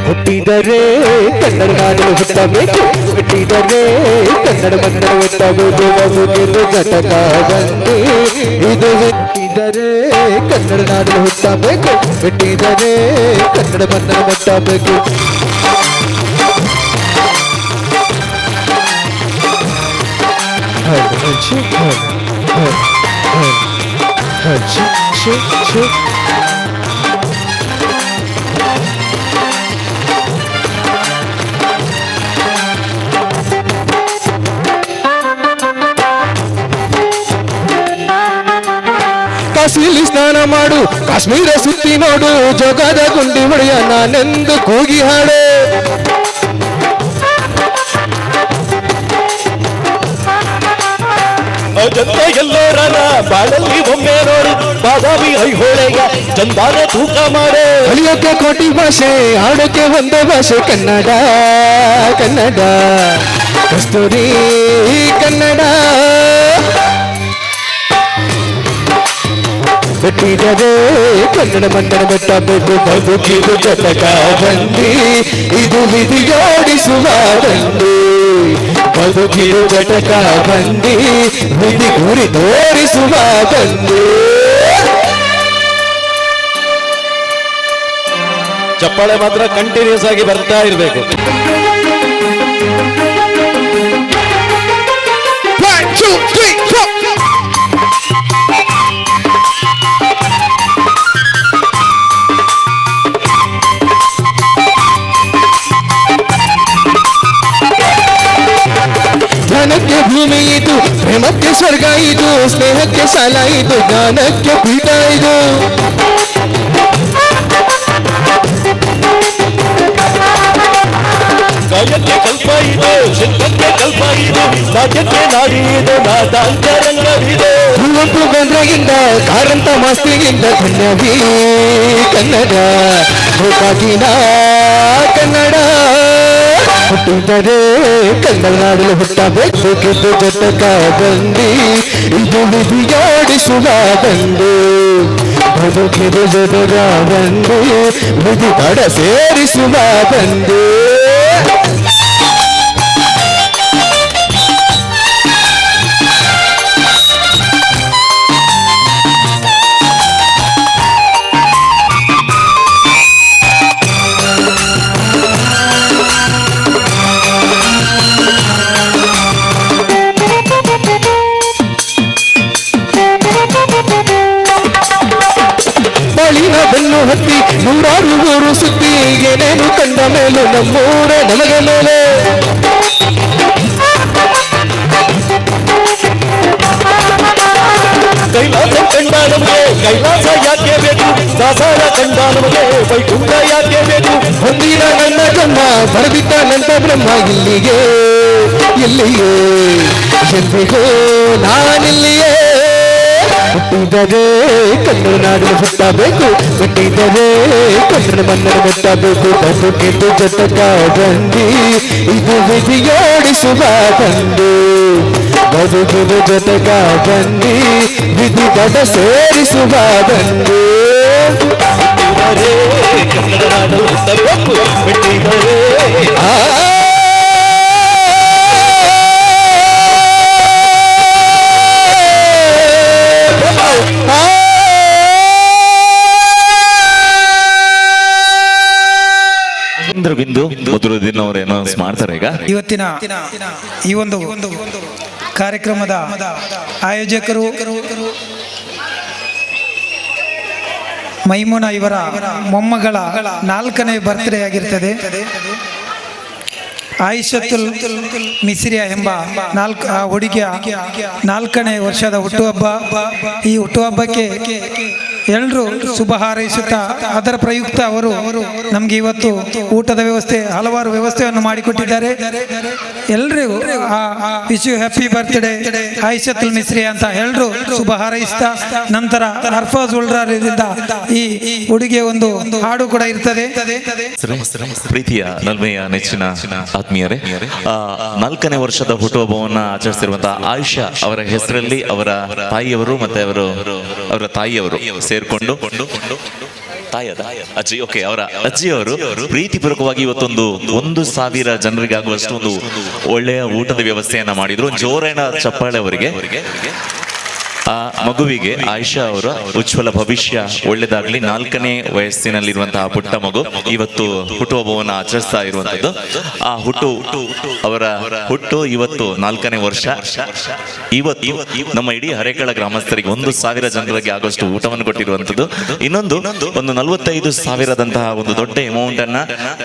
ಹುಟ್ಟಿದರೆ ಕನ್ನಡ ನಾಡಲು ಹುಟ್ಟಬೇಕು, ಹುಟ್ಟಿದರೆ ಕನ್ನಡ ಮನ್ನಡ ಹುಟ್ಟಬೇಕು. ಬದುಕಿದು ಘಟಕ ಬಂದಿ ಇದು. ಹುಟ್ಟಿದರೆ ಕನ್ನಡ ನಾಡಲು ಹುಟ್ಟಬೇಕು, ಹುಟ್ಟಿದರೆ ಕನ್ನಡ ಮನ್ನಡ ಮುಟ್ಟಬೇಕು. ಕಾಶಿಲಿ ಸ್ನಾನ ಮಾಡು, ಕಾಶ್ಮೀರ ಸುತ್ತಿ ನೋಡು, ಜೋಗದ ಗುಂಡಿ ಒಡೆಯ ನಾನೆಂದು ಕೂಗಿ ಹಾಡು. ಅಜಂತ ಎಲ್ಲೋರನ ಬಾಳಲ್ಲಿ ಒಮ್ಮೆ ನೋಡು, ಬಾದಾಮಿ ಐಹೊಳೆಯ ಚಂದಾನ ತೂಕ ಮಾಡು. ಕಲಿಯೋಕೆ ಕೋಟಿ ಭಾಷೆ, ಹಾಡೋಕೆ ಒಂದೇ ಭಾಷೆ ಕನ್ನಡ. ಕನ್ನಡ ಕಸ್ತೂರಿ ಕನ್ನಡ. ಹುಟ್ಟಿದರೆ ಕನ್ನಡ ಮನ್ನಡ ಬೆಟ್ಟಬೇಕು, ಬದುಕಿದು ಜಟಕ ಬಂದಿ ಇದು ವಿಧಿಯೋಡಿಸುವ ಬಂದಿ. ಬದುಕಿದು ಜಟಕ ಬಂದಿ, ವಿಧಿ ಗುರಿ ತೋರಿಸುವ ಬಂದಿ. ಚಪ್ಪಾಳೆ ಮಾತ್ರ ಕಂಟಿನ್ಯೂಸ್ ಆಗಿ ಬರ್ತಾ ಇರಬೇಕು. One, two, three, four. ಜ್ಞಾನಕ್ಕೆ ಭೂಮಿ ಇದು, ಪ್ರೇಮಕ್ಕೆ ಸ್ವರ್ಗ ಇದು, ಸ್ನೇಹಕ್ಕೆ ಸಾಲ ಇದು, ಜ್ಞಾನಕ್ಕೆ ಪೀಠ ಇದು. ಕಾಯಕ್ಕೆ ಕಲ್ಪ ಇದು, ಶಿಲ್ಪಕ್ಕೆ ಕಲ್ಪ ಇದು, ನಾಟ್ಯಕ್ಕೆ ನಾಡಿ ಇದು, ನಾದಾಂತರಂಗವಿದು. ಹೂವಂಪು ಬಂದ್ರಾಗಿಂದ ಕಾರಂತ ಮಾಸ್ತಿಗಿಂತ ಧನ್ಯವೀ ಕನ್ನಡ, ಗೋಕಾಕಿನ ಕನ್ನಡ. ಹುಟ್ಟಿದರೆ ಕನ್ನಡ ನಾಡಲು ಹುಟ್ಟಬೇಕು, ಕಿದ್ದು ಜಟಕ ಬಂದಿ ಇದು ವಿಧಿಯೋಡಿಸುವ ಬಂದು. ಬದುಕಿದು ಜಟಕ ಬಂದು, ವಿಧಿ ತಡ ಸೇರಿಸುವ ಬಂದು. ಬೆನ್ನು ಹತ್ತಿ ನೂರಾರು ಊರು ಸುತ್ತಿ ಏನೇನು ಕಂಡ ಮೇಲೂ ನಮ್ಮೂರೇ ನಮಗೆ ಮೇಲೆ. ಕೈಲಾಸ ಕಂಡ ನಮಗೆ ಕೈಲಾಸ ಯಾಕೆ ಬೇಕು, ದಾಸರ ಕಂಡ ನಮಗೆ ವೈಕುಂಠ ಯಾಕೆ ಬೇಕು. ಹೊಂದಿದ ನನ್ನ ಜನ್ಮ ಬರೆದಿದ್ದ ನನ್ನ ಬ್ರಹ್ಮ ಇಲ್ಲಿಗೆ ಇಲ್ಲಿಯೇ ಎಂದಿಗೂ ನಾನಿಲ್ಲಿಯೇ. ಹುಟ್ಟಿದರೆ ಕನ್ನಡ ನಾಡಿನ ಹುಟ್ಟಬೇಕು, ಹುಟ್ಟಿದರೆ ಕನ್ನಡ ಮನ್ನನ ಮುಟ್ಟಬೇಕು. ಬದುಕಿದ್ದು ಜೊತೆಗ ಬಂದಿ ಇದು ವಿಧಿಯೋಡಿಸುವ ಬಂದು, ಬದುಕಿದು ಜೊತೆಗ ಬಂದಿ ವಿಧಿ ದಡ ಸೇರಿಸುವ ಬಂದು. ಕನ್ನಡ ನಾಡು ಹುಟ್ಟಬೇಕು, ಬಿಟ್ಟಿದರೆ ಆ ಬಿಂದು ಬದ್ರುದ್ದೀನ್ ಅವರು ಅನೌನ್ಸ್ ಮಾಡ್ತಾರೆ ಈಗ. ಇವತ್ತಿನ ಈ ಒಂದು ಕಾರ್ಯಕ್ರಮದ ಆಯೋಜಕರು ಮೈಮುನಾ ಇವರ ಮೊಮ್ಮಗಳ 4ನೇ ಬರ್ತ್ಡೇ ಆಗಿರ್ತದೆ. ಆಯಿಷತುಲ್ ಮಿಸ್ರಿಯಾ ಎಂಬ ಆ ಹುಡುಗಿಯ 4ನೇ ವರ್ಷದ ಹುಟ್ಟುಹಬ್ಬ. ಈ ಹುಟ್ಟುಹಬ್ಬಕ್ಕೆ ಎಲ್ಲರೂ ಶುಭ ಹಾರೈಸುತ್ತಾ ಅದರ ಪ್ರಯುಕ್ತ ಅವರು ನಮಗೆ ಇವತ್ತು ಊಟದ ವ್ಯವಸ್ಥೆ, ಹಲವಾರು ವ್ಯವಸ್ಥೆಯನ್ನು ಮಾಡಿಕೊಟ್ಟಿದ್ದಾರೆ. ಎಲ್ಲರಿಗೂ wish you happy birthday Aishatul Misriya ಅಂತ ಎಲ್ಲರೂ ಶುಭ ಹಾರೈಸ್ತಾ, ನಂತರ ಅರ್ಫಾಜ್ ಉಲ್ರಾರಿಂದ ಈ ಹುಡುಗಿಯ ಒಂದು ಹಾಡು ಕೂಡ ಇರ್ತದೆ. ಪ್ರೀತಿಯ ನಲ್ಮೆಯ ನೆಚ್ಚಿನ ಆತ್ಮೀಯರೇ, 4ನೇ ವರ್ಷದ ಹುಟ್ಟುಹಬ್ಬವನ್ನು ಆಚರಿಸಿರುವಂತಹ ಆಯಿಷಾ ಅವರ ಹೆಸರಲ್ಲಿ ಅವರ ತಾಯಿಯವರು ಮತ್ತೆ ಅವರ ತಾಯಿಯವರು ಸೇರ್ಕೊಂಡು, ತಾಯದ ಅಜ್ಜಿ, ಓಕೆ, ಅವರ ಅಜ್ಜಿಯವರು ಪ್ರೀತಿಪೂರ್ವಕವಾಗಿ ಇವತ್ತೊಂದು 1000 ಜನರಿಗೆ ಆಗುವಷ್ಟು ಒಂದು ಒಳ್ಳೆಯ ಊಟದ ವ್ಯವಸ್ಥೆಯನ್ನ ಮಾಡಿದ್ರು. ಜೋರೇನ ಚಪ್ಪಾಳೆ ಅವರಿಗೆ. ಆ ಮಗುವಿಗೆ ಆಯಿಷಾ ಅವರ ಉಜ್ವಲ ಭವಿಷ್ಯ ಒಳ್ಳೇದಾಗ್ಲಿ. 4ನೇ ವಯಸ್ಸಿನಲ್ಲಿರುವಂತಹ ಪುಟ್ಟ ಮಗು ಇವತ್ತು ಹುಟ್ಟುಹಬ್ಬವನ್ನು ಆಚರಿಸ್ತಾ ಇರುವಂತದ್ದು. ಆ ಹುಟ್ಟು ಅವರ ಹುಟ್ಟು ಇವತ್ತು 4ನೇ ವರ್ಷ. ಇವತ್ತು ನಮ್ಮ ಇಡೀ ಹರೇಕಳ ಗ್ರಾಮಸ್ಥರಿಗೆ 1000 ಜನರಿಗೆ ಆಗುವಷ್ಟು ಊಟವನ್ನು ಕೊಟ್ಟಿರುವಂತದ್ದು. ಇನ್ನೊಂದು ಒಂದು 45,000ದಂತಹ ಒಂದು ದೊಡ್ಡ ಅಮೌಂಟ್ ಅನ್ನ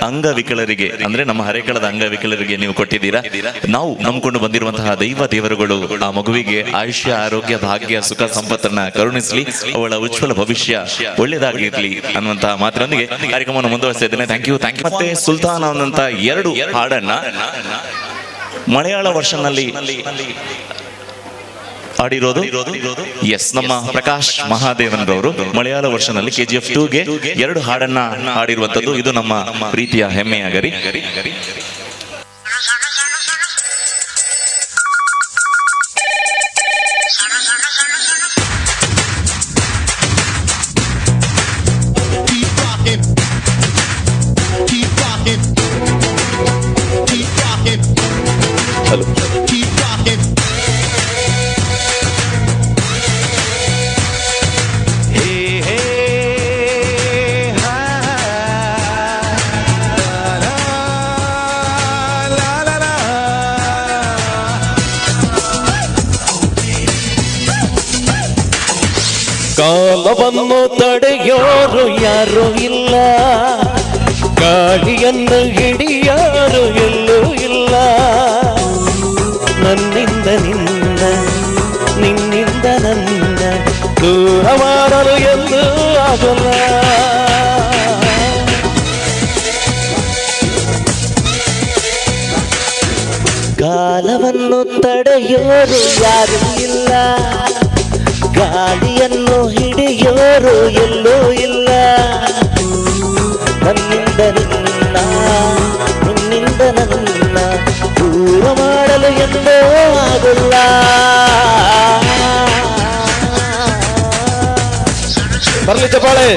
ಅಂಗವಿಕಲರಿಗೆ, ಅಂದ್ರೆ ನಮ್ಮ ಹರೇಕಳದ ಅಂಗವಿಕಲರಿಗೆ ನೀವು ಕೊಟ್ಟಿದ್ದೀರಾ. ನಾವು ನಂಬಿಕೊಂಡು ಬಂದಿರುವಂತಹ ದೈವ ದೇವರುಗಳು ಆ ಮಗುವಿಗೆ ಆಯುಷ್ಯ, ಆರೋಗ್ಯ, ಭಾಗ್ಯ, ಸುಖ, ಸಂಪತ್ತನ್ನ ಕರುಣಿಸಲಿ, ಅವಳ ಉಜ್ವಲ ಭವಿಷ್ಯ ಒಳ್ಳೆಯದಾಗಿರ್ಲಿ ಅನ್ನುವಂತಹ ಮಾತಿನೊಂದಿಗೆ ಕಾರ್ಯಕ್ರಮವನ್ನು ಮುಂದುವರಿಸ್ತಾ ಇದ್ದೇನೆ. Thank you, thank you. ಮತ್ತೆ ಸುಲ್ತಾನ್ ಅನ್ನುವಂತ 2 ಹಾಡನ್ನ ಮಲಯಾಳ ವರ್ಷನಲ್ಲಿ ಹಾಡಿರೋದು ಎಸ್ ನಮ್ಮ ಪ್ರಕಾಶ್ ಮಹಾದೇವನ್ ರವರು ಮಲಯಾಳ ವರ್ಷನಲ್ಲಿ KGF 2ಗೆ 2 ಹಾಡನ್ನ ಹಾಡಿರುವಂತದ್ದು. ಇದು ನಮ್ಮ ಪ್ರೀತಿಯ ಹೆಮ್ಮೆಯ ಗರಿ. ಕಾಲವನ್ನು ತಡೆಯೋರು ಯಾರು ಇಲ್ಲ, ಗಾಳಿಯನ್ನು ಹಿಡಿಯೋರು ಎಲ್ಲೂ ಇಲ್ಲ. ನನ್ನಿಂದ ನಿನ್ನ, ನಿನ್ನಿಂದ ನನ್ನ ದೂರ ಮಾಡಲು ಎಂದೂ ಆಗಲ್ಲ. ಕಾಲವನ್ನು ತಡೆಯೋರು ಯಾರು ಇಲ್ಲ, ಗಾಳಿಯನ್ನು ಹಿಡಿಯೋರು ಎಲ್ಲೂ ಇಲ್ಲ. ನನ್ನಿಂದ ನಿನ್ನ, ನಿನ್ನಿಂದ ನನ್ನ ದೂರ ಮಾಡಲು ಎಂದೂ ಆಗಲ್ಲ. ಬರ್ಲಿ ಚಪ್ಪಾಳೆ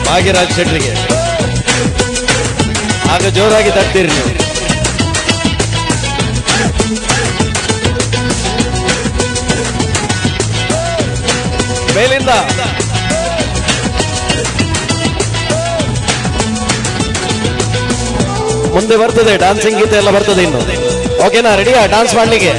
ಭಾಗ್ಯರಾಜ್ ಶೆಟ್ರಿಗೆ. ಆಗ ಜೋರಾಗಿ ತಟ್ತೀರಿ ನೀವು. ಮೇಲಿಂದ ಮುಂದೆ ಬರ್ತದೆ ಡಾನ್ಸಿಂಗ್ ಗೀತೆ ಎಲ್ಲ ಬರ್ತದೆ ಇನ್ನು. ಓಕೆನಾ, ರೆಡಿಯಾ ಡಾನ್ಸ್ ಮಾಡ್ಲಿಕ್ಕೆ?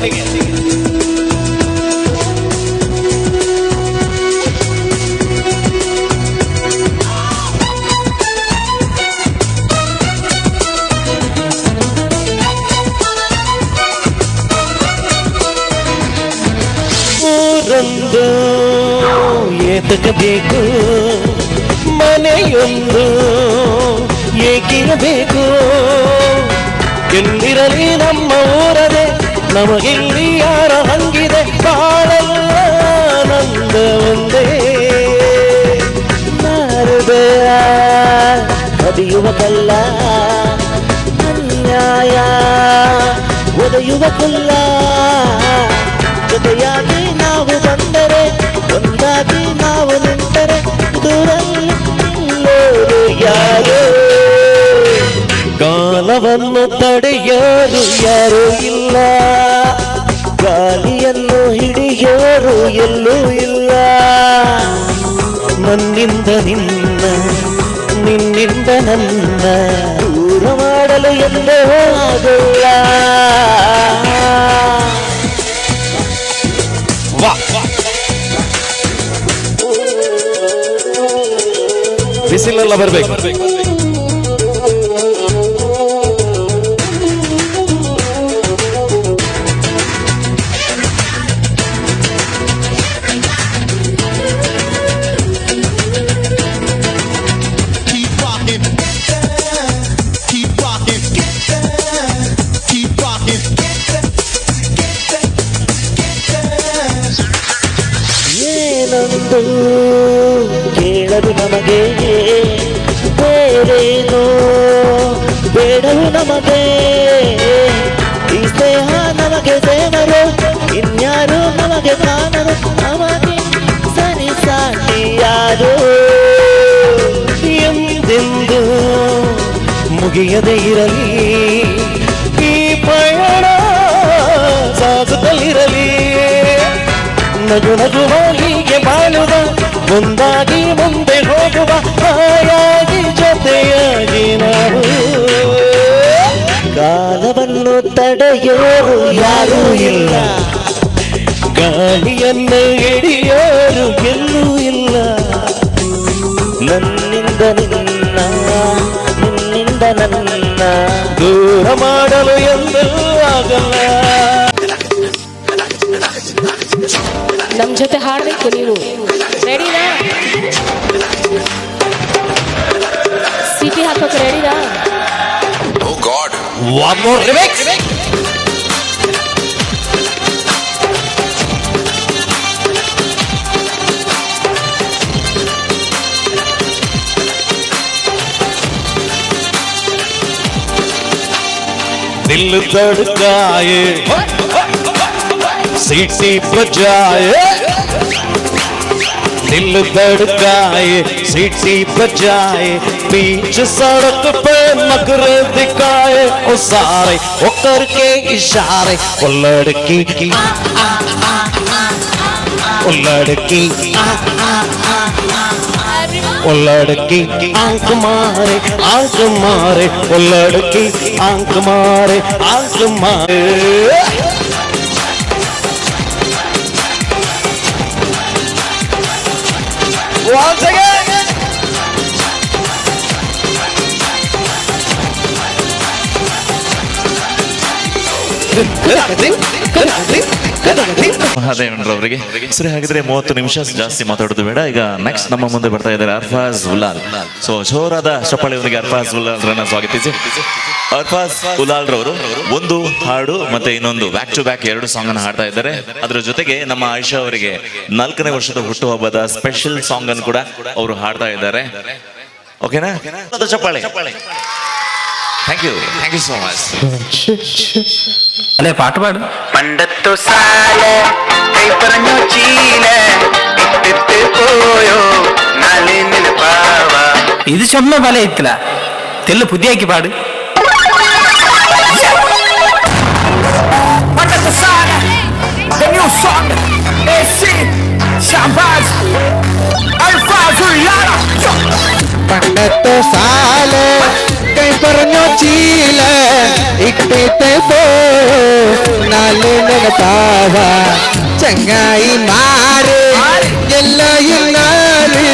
ಊರೊಂದು ಏತಕಬೇಕು, ಮನೆಯೊಂದು ಏಕಿರಬೇಕು. ಎಲ್ಲಿರಲಿ ನಮ್ಮ ಊರದೆ, ನಮಗಿಲ್ಲಿ ಯಾರ ಹಂಗಿದೆ, ಬಾಳಲ್ಲ ಆನಂದ ಒಂದೇ. ಮಾರುದಯ ಕದಿಯುವ ಕಲ್ಲ, ಅನ್ಯಾಯ ಒದೆಯುವ ಕುಲ್ಲ. ಜೊತೆಯಾಗಿ ನಾವು ಬಂದರೆ, ಒಂದಾಗಿ ನಾವು ನಿಂತರೆ, ದೂರಲ್ಲಿ ನಿಲ್ಲೋರು ಯಾರು? ಕಾಲವನ್ನು ತಡೆಯೋರು ಯಾರೂ ಇಲ್ಲ, ಗಾಲಿಯನ್ನು ಹಿಡಿಯೋರು ಎಲ್ಲೂ ಇಲ್ಲ. ನನ್ನಿಂದ ನಿನ್ನ, ನಿನ್ನಿಂದ ನನ್ನ ದೂರ ಮಾಡಲು ಎಂದೂ ಆಗೋಲ್ಲ. ಬಿಸಿಲೆಲ್ಲ ಬರಬೇಕು. ಏನೊಂದು ಕೇಳದು ನಮಗೆ, ಬೇರೇನೋ ಬೇಡವು ನಮಗೆ. ಈ ಸ್ನೇಹ ನಮಗೆ ದೇವರು, ಇನ್ಯಾರು ನಮಗೆ ಕಾಣರು, ನಮಗೆ ಸರಿ ಸಾಟಿ ಯಾರು? ಎಂದೆಂದು ಮುಗಿಯದೇ ಇರಲಿ ಈ ಪಯಣ, ಸಾಗುತ್ತಲಿರಲಿ. ನಗು ನಗುವ ಹೀಗೆ ಬಾಳುವ, ಒಂದಾಗಿ ಮುಂದೆ ಹೋಗುವ, ಹಾಯಾಗಿ ಜೊತೆಯಾಗಿ ನಾವು. ಕಾಲವನ್ನು ತಡೆಯೋರು ಯಾರೂ ಇಲ್ಲ, ಗಾಳಿಯನ್ನು ಹಿಡಿಯೋರು ಎಲ್ಲೂ ಇಲ್ಲ. ನನ್ನಿಂದ ನಿನ್ನ, ನಿನ್ನಿಂದ ನನ್ನ ದೂರ ಮಾಡಲು ಎಂದೂ ಆಗಲ್ಲ. ನಮ್ಮ ಜೊತೆ ಹಾಡಬೇಕು ನೀವು. ರೆಡಿನಾ? ಸಿಟಿ ಹಾಕೋಕೆ ರೆಡಿನಾ? Oh God. One more remix. दिल धड़काए, सीटी बजाए, दिल धड़काए, सीटी बजाए, बीच सड़क पे मगर दिखाए, ओ सारे ओ करके इशारे, ओ लड़की ओ लड़की ओ लड़की आंख मारे, आंख मारे, ओ लड़की आंख मारे, आंख मारे. Once again. ಮಹಾದೇವನ್ರವರಿಗೆ ಸರಿ, ಹಾಗಿದ್ರೆ 30 ನಿಮಿಷ ಜಾಸ್ತಿ ಮಾತಾಡೋದು ಬೇಡ. ಈಗ ನೆಕ್ಸ್ಟ್ ನಮ್ಮ ಮುಂದೆ ಬರ್ತಾ ಇದ್ದಾರೆ ಅರ್ಫಾಜ್ ಉಲಾಲ್. ಸೊ ಜೋರಾದ ಚಪ್ಪಾಳೆಯೊಂದಿಗೆ ಅರ್ಫಾಜ್ ಉಲಾಲ್ ರನ್ನ ಸ್ವಾಗತಿಸಿ. ಅರ್ಫಾಜ್ ಉಲಾಲ್ ರವರು ಒಂದು ಹಾಡು ಮತ್ತೆ ಇನ್ನೊಂದು back to back 2 song ಅನ್ನು ಹಾಡ್ತಾ ಇದ್ದಾರೆ. ಅದರ ಜೊತೆಗೆ ನಮ್ಮ ಆಯಿಷಾ ಅವರಿಗೆ 4ನೇ ವರ್ಷದ ಹುಟ್ಟುಹಬ್ಬದ ಸ್ಪೆಷಲ್ ಸಾಂಗ್ ಅನ್ನು ಕೂಡ ಅವರು ಹಾಡ್ತಾ ಇದ್ದಾರೆ. ಓಕೆನಾ? ಚಪ್ಪಾಳೆ. Thank you, thank you so much. അല്ലേ പാട്ട് പാട്. പണ്ടത്തു സാല കൈ പറഞ്ഞു ചീല ഇട്ടിട്ട് പോയോ നാളെ നിനപ്പാവ. ഇത് ചുമ്മ പല എത്തില്ല തെല്ലു പുതിയാക്കി പാട്. പണ്ടത്തെ സാല the new song AC Shahbaz Alfaz Ullal. പണ്ടത്തെ സാല കൈ പറഞ്ഞു ചീല ഇട്ടിട്ട് പോയോ നാല് നിനപ്പാവ. ചങ്ങായി മാറ് എല്ലാം നാല്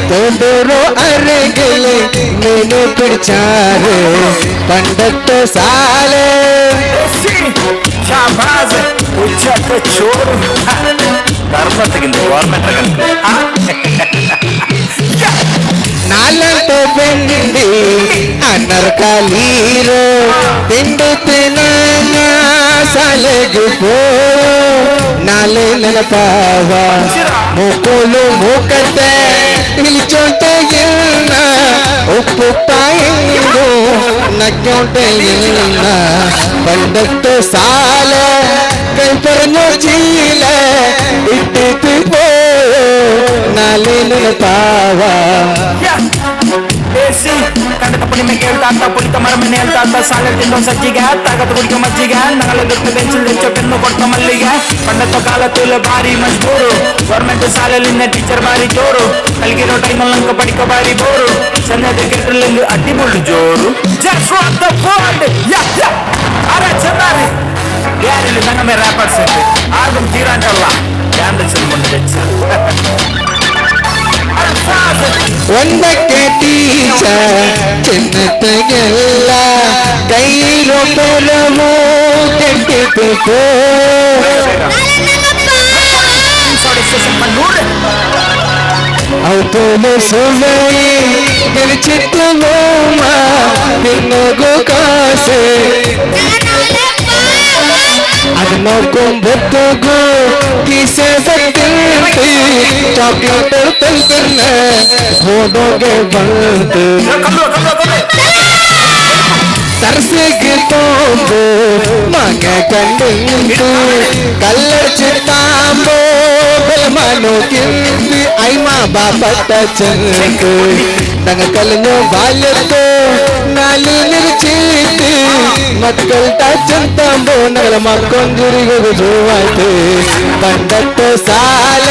തോണ്ടോരോ അരകില് മീന് പിടിച്ചാറ് പണ്ടത്തെ സാല. ഷാബാസ് ഉച്ചത്തെ ചോറ്. ಧರ್ಮತೆಗಿಂತ ಗೌರ್ಮೆಂಟ್ ನಾಲಂತ ಬೆಂಡಿ ಅನರ್ಕಲೀರೋ ತಿಂಡುತ್ತೆ ನನ್ನ ಸಾಲೆಗೆ ಪೋ ನಾಲೆ ನೆನಪಾವ ಮುಕೋಲು ಮೂಕತ್ತೆ ಇಳಿಚೊಂಟೆ ಎಲ್ಲ ಉಪ್ಪು ತಾಯಿಂದು ನಕ್ಕೊಂಟೆ ಎಲ್ಲ ಬಂಡತ್ತ ಸಾಲ ಕೈ ಪರನೋ ಚೀಲ ಇಟ್ಟಿತ್ತು ಪೋ ನಾಲೆ ನೆನಪಾವ. ಕಂಡತ ಪುಣಿಮೆ ಕೇಳ್ತಾ ಪುಳಿತ ಮರಮನೆ ಹೇಳ್ತಾ ಸಾಲ ತಿಂದೋ ಸಜ್ಜಿಗೆ ತಾಗತ ಕುಡಿಕ ಮಜ್ಜಿಗೆ ನಗಲ ದುಡ್ಡು ಪೆನ್ಸಿಲ್ ಹೆಚ್ಚು ಪೆನ್ನು ಕೊಡ್ತ ಮಲ್ಲಿಗೆ ಪಂಡತ ಕಾಲ ತೂಲ ಭಾರಿ ಮಜ್ಬೂರು ಗೌರ್ಮೆಂಟ್ ಸಾಲಲಿಂದ ಟೀಚರ್ ಬಾರಿ ಜೋರು ಕಲ್ಗಿರೋ ಟೈಮಲ್ಲಿ ಅಂಕ ಪಡಿಕ ಬಾರಿ ಬೋರು ಚೆನ್ನದ ಕೆಟ್ಟಲಿಂಗ್ ಅಡ್ಡಿ ಮುಳ್ಳು ಜೋರು. Just rock the world. Yeah, yeah. ಅರೆ ಚೆನ್ನಾರಿ ಯಾರಿಲ್ಲ ನಂಗಮೆ ರ್ಯಾಪರ್ಸ್ ಆರ್ಗಂ ತೀರಾಂಟಲ್ಲ ಡ್ಯಾನ್ಸ್ ಮುಂದೆ. ಒಂದಕ್ಕೆ ಟೀಚರ್ ಚಿನ್ನತೆಗೆಲ್ಲ ಕೈಲೋ ಪೆರವೋ ಕೆಟ್ಟಿತು. ಅವತೋಲು ಸುವೈ ಗೆಲಿಚಿತ್ತು ಮೋಮ ತಿನ್ನಗೋ ಕಾಸೆ ಅದನ್ನೊಕ್ಕೊಂಬತ್ತುಗು ಕಿಸೆ ಸತ್ತಿಂತಿ ಚಾಕ್ಲೇಟ್ ತಂತನ್ನ ಹೋದೋಗೆ ಬಂತು ತರ್ಸಿಗೆ ತೋಂಬು ಮಗ ಕಂಡಿಂತು ಕಲ್ಲರ್ಚಿ ತಾಂಬೋ ಬೆಲಮಾನೋ ಕಿಂತಿ ಐಮಾ ಬಾಪಟ್ಟ ಚಂತು ನಂಗ ಕಲഞ്ഞോ ಬಾಲ್ಯತ್ತೋ ನಾಲಿ ನಿರ್ಚೀತಿ ಮಕ್ಕಳ್ಟ ಚಂತಾಂಬೋ ನಗಲ ಮಕ್ಕೊಂಜುರಿಗೂ ಜೋವಾಯ್ತು ಬಂಡತ್ತ ಸಾಲ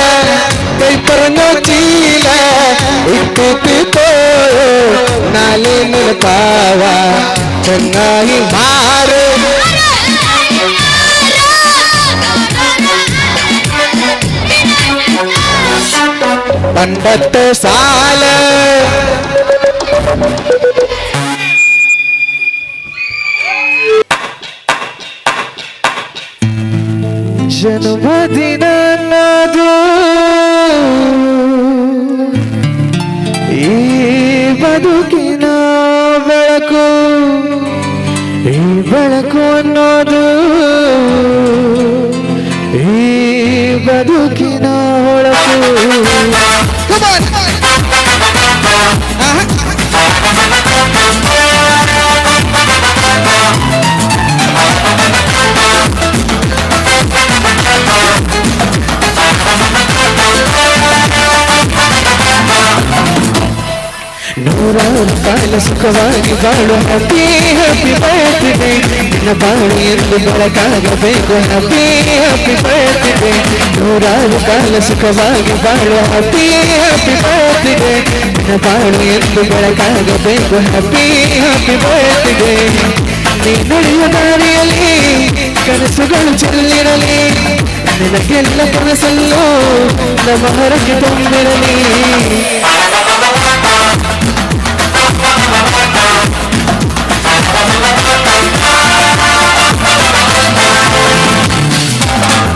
ಕೈ ಪರഞ്ഞೋ ಚೀಲ ಇಟ್ಟಿತ್ತು ನಾಲಿ ನೆನಪಾವ ಚೆನ್ನಾಗಿ ಮಾರು. ಬಂಡತ್ತ ಸಾಲ ಜನ್ಮದಿನ ಅನ್ನೋದು ಈ ಬದುಕಿನ ಬೆಳಕು, ಈ ಬೆಳಕು ಅನ್ನೋದು ಈ ಬದುಕಿನ ಹೊಳಪು. ನೂರಾರು ಕಾಲ ಸುಖವಾಗಿ ಬಾಳು happy happy birthday, ನಿನ್ನ ಬಾಳು ಎಂದು ಬೆಳಕಾಗಬೇಕು happy happy birthday. ನೂರಾರು ಕಾಲ ಸುಖವಾಗಿ ಬಾಳು happy happy birthday, ನಿನ್ನ ಬಾಳು ಎಂದು ಬೆಳಕಾಗಬೇಕು happy happy birthday. ನೀ ನಡೆಯುವ ದಾರಿಯಲ್ಲಿ ಕನಸುಗಳು ಚೆಲ್ಲಿರಲಿ, ನಿನಗೆಲ್ಲ ಕನಸಲ್ಲೂ ನಮ್ಮ ಹರಕೆ ತುಂಬಿರಲಿ.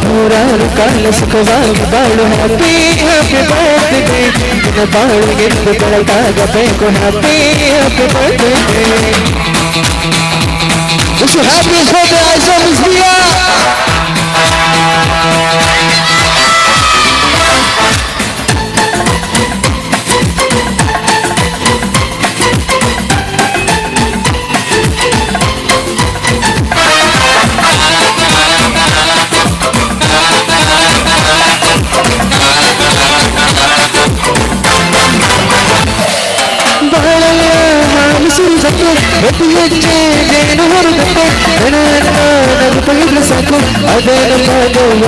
ನೂರಾರು ಕಾಲ ಸುಖವಾಗಿ ಬಾಳು happy happy birthday, ನಿನ್ನ ಬಾಳು ಎಂದು ಬೆಳಕಾಗಬೇಕು happy happy birthday. Happy birthday, Aisha Misriya. ಬಾಳಲ್ಲ ಹಾಲು ಸುರಿದಕ್ಕೆ ಪ್ರತಿ ಹೆಜ್ಜೆ ಜೇನು ಹೊರದಕ್ಕೆ ಹೆಣವನ್ನು ನಗು ತೆಗೆದ್ರೆ ಸಾಕು ಅದೇ ನಮ್ಮ ದೈವ.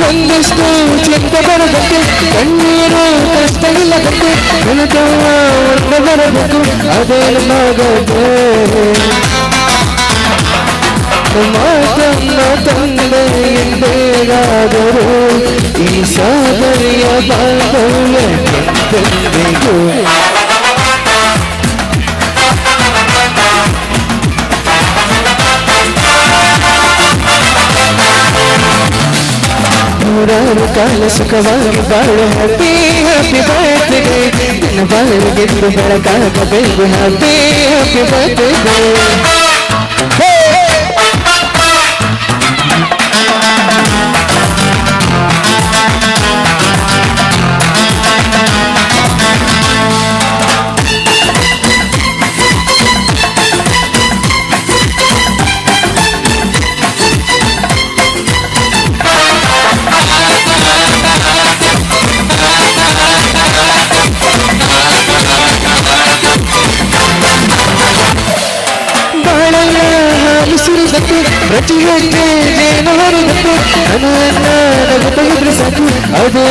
ಒಂದಷ್ಟು ಚಿಂತೆ ಬರದಕ್ಕೆ ಕಣ್ಣೀರು ಕಷ್ಟ ಇಲ್ಲದಕ್ಕೆ ಬೆಳೆದವ ಒಂದು ಬರಬೇಕು ಅದೇ ನಮ್ಮ ಗತೆ. ಮಾತನ್ನ ತಂದೆ ಎಂದೇಗಾದರೂ ಈ ಸಾದರಿಯ ಬಾಂಧವ್ಯ ಎಂದೆಂದಿಗೂ. ನೂರಾರು ಕಾಲ ಸುಖವಾಗಿ ಬಾಳು ಹ್ಯಾಪಿ ಹ್ಯಾಪಿ ಬರ್ತ್ಡೇ ನಿನ್ನ ಬಾಳಿಗೆಂದು ಬೆಳಕಾಗಬೇಕು ಹ್ಯಾಪಿ ಹ್ಯಾಪಿ ಬರ್ತ್ಡೇ. ಬಾಳಲ್ಲ ಹಾಲು ಸುರಿದಂತೆ, ಪ್ರತಿ ಹೆಜ್ಜೆ ಜೇನು ಹರಿದಂತೆ, ನನ್ನ ನಗು ತೆಗೆದ್ರೆ ಸಾಕು, ಅದೇ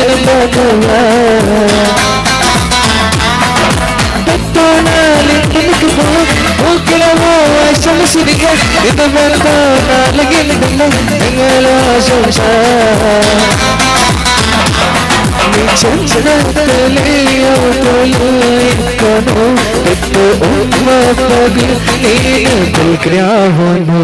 ನಮ್ಮ ആശംസിക്കുക ഇത് ഞങ്ങൾ ആശംസ. ನೀನು.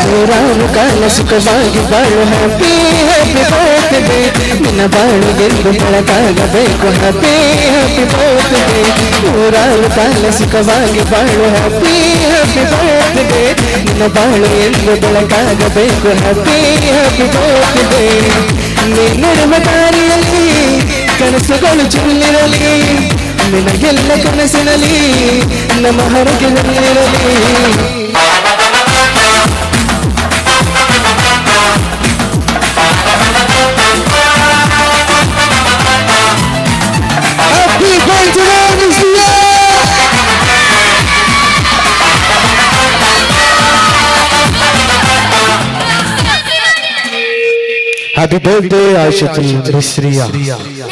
ನೂರಾರು ಕಾಲ ಸುಖವಾಗಿ ಬಾಳು ಹ್ಯಾಪಿ ಹ್ಯಾಪಿ ಬರ್ತ್ಡೇ ನಿನ್ನ ಬಾಳುಗೆಂದು ಬೆಳಕಾಗಬೇಕು ಹ್ಯಾಪಿ ಹ್ಯಾಪಿ ಬರ್ತ್ಡೇ. ನೂರಾರು ಕಾಲ ಸುಖವಾಗಿ ಬಾಳು ಹ್ಯಾಪಿ ಹ್ಯಾಪಿ ಬರ್ತ್ಡೇ ನಿನ್ನ ಬಾಳು ಎಂದು ಬೆಳಕಾಗಬೇಕು ಹ್ಯಾಪಿ ಹ್ಯಾಪಿ ಬರ್ತ್ಡೇ. ನಿನ್ನೆಡುವ ದಾರಿಯಲ್ಲಿ ಕನಸುಗಳು ಚೆಲ್ಲಿರಲಿ, ನಿನಗೆಲ್ಲ ಕನಸಿನಲ್ಲಿ ನಮ್ಮ ಹರಕೆಯಲ್ಲಿರಲಿ. Happy birthday, Mr. Happy birthday, Aisha Misriya.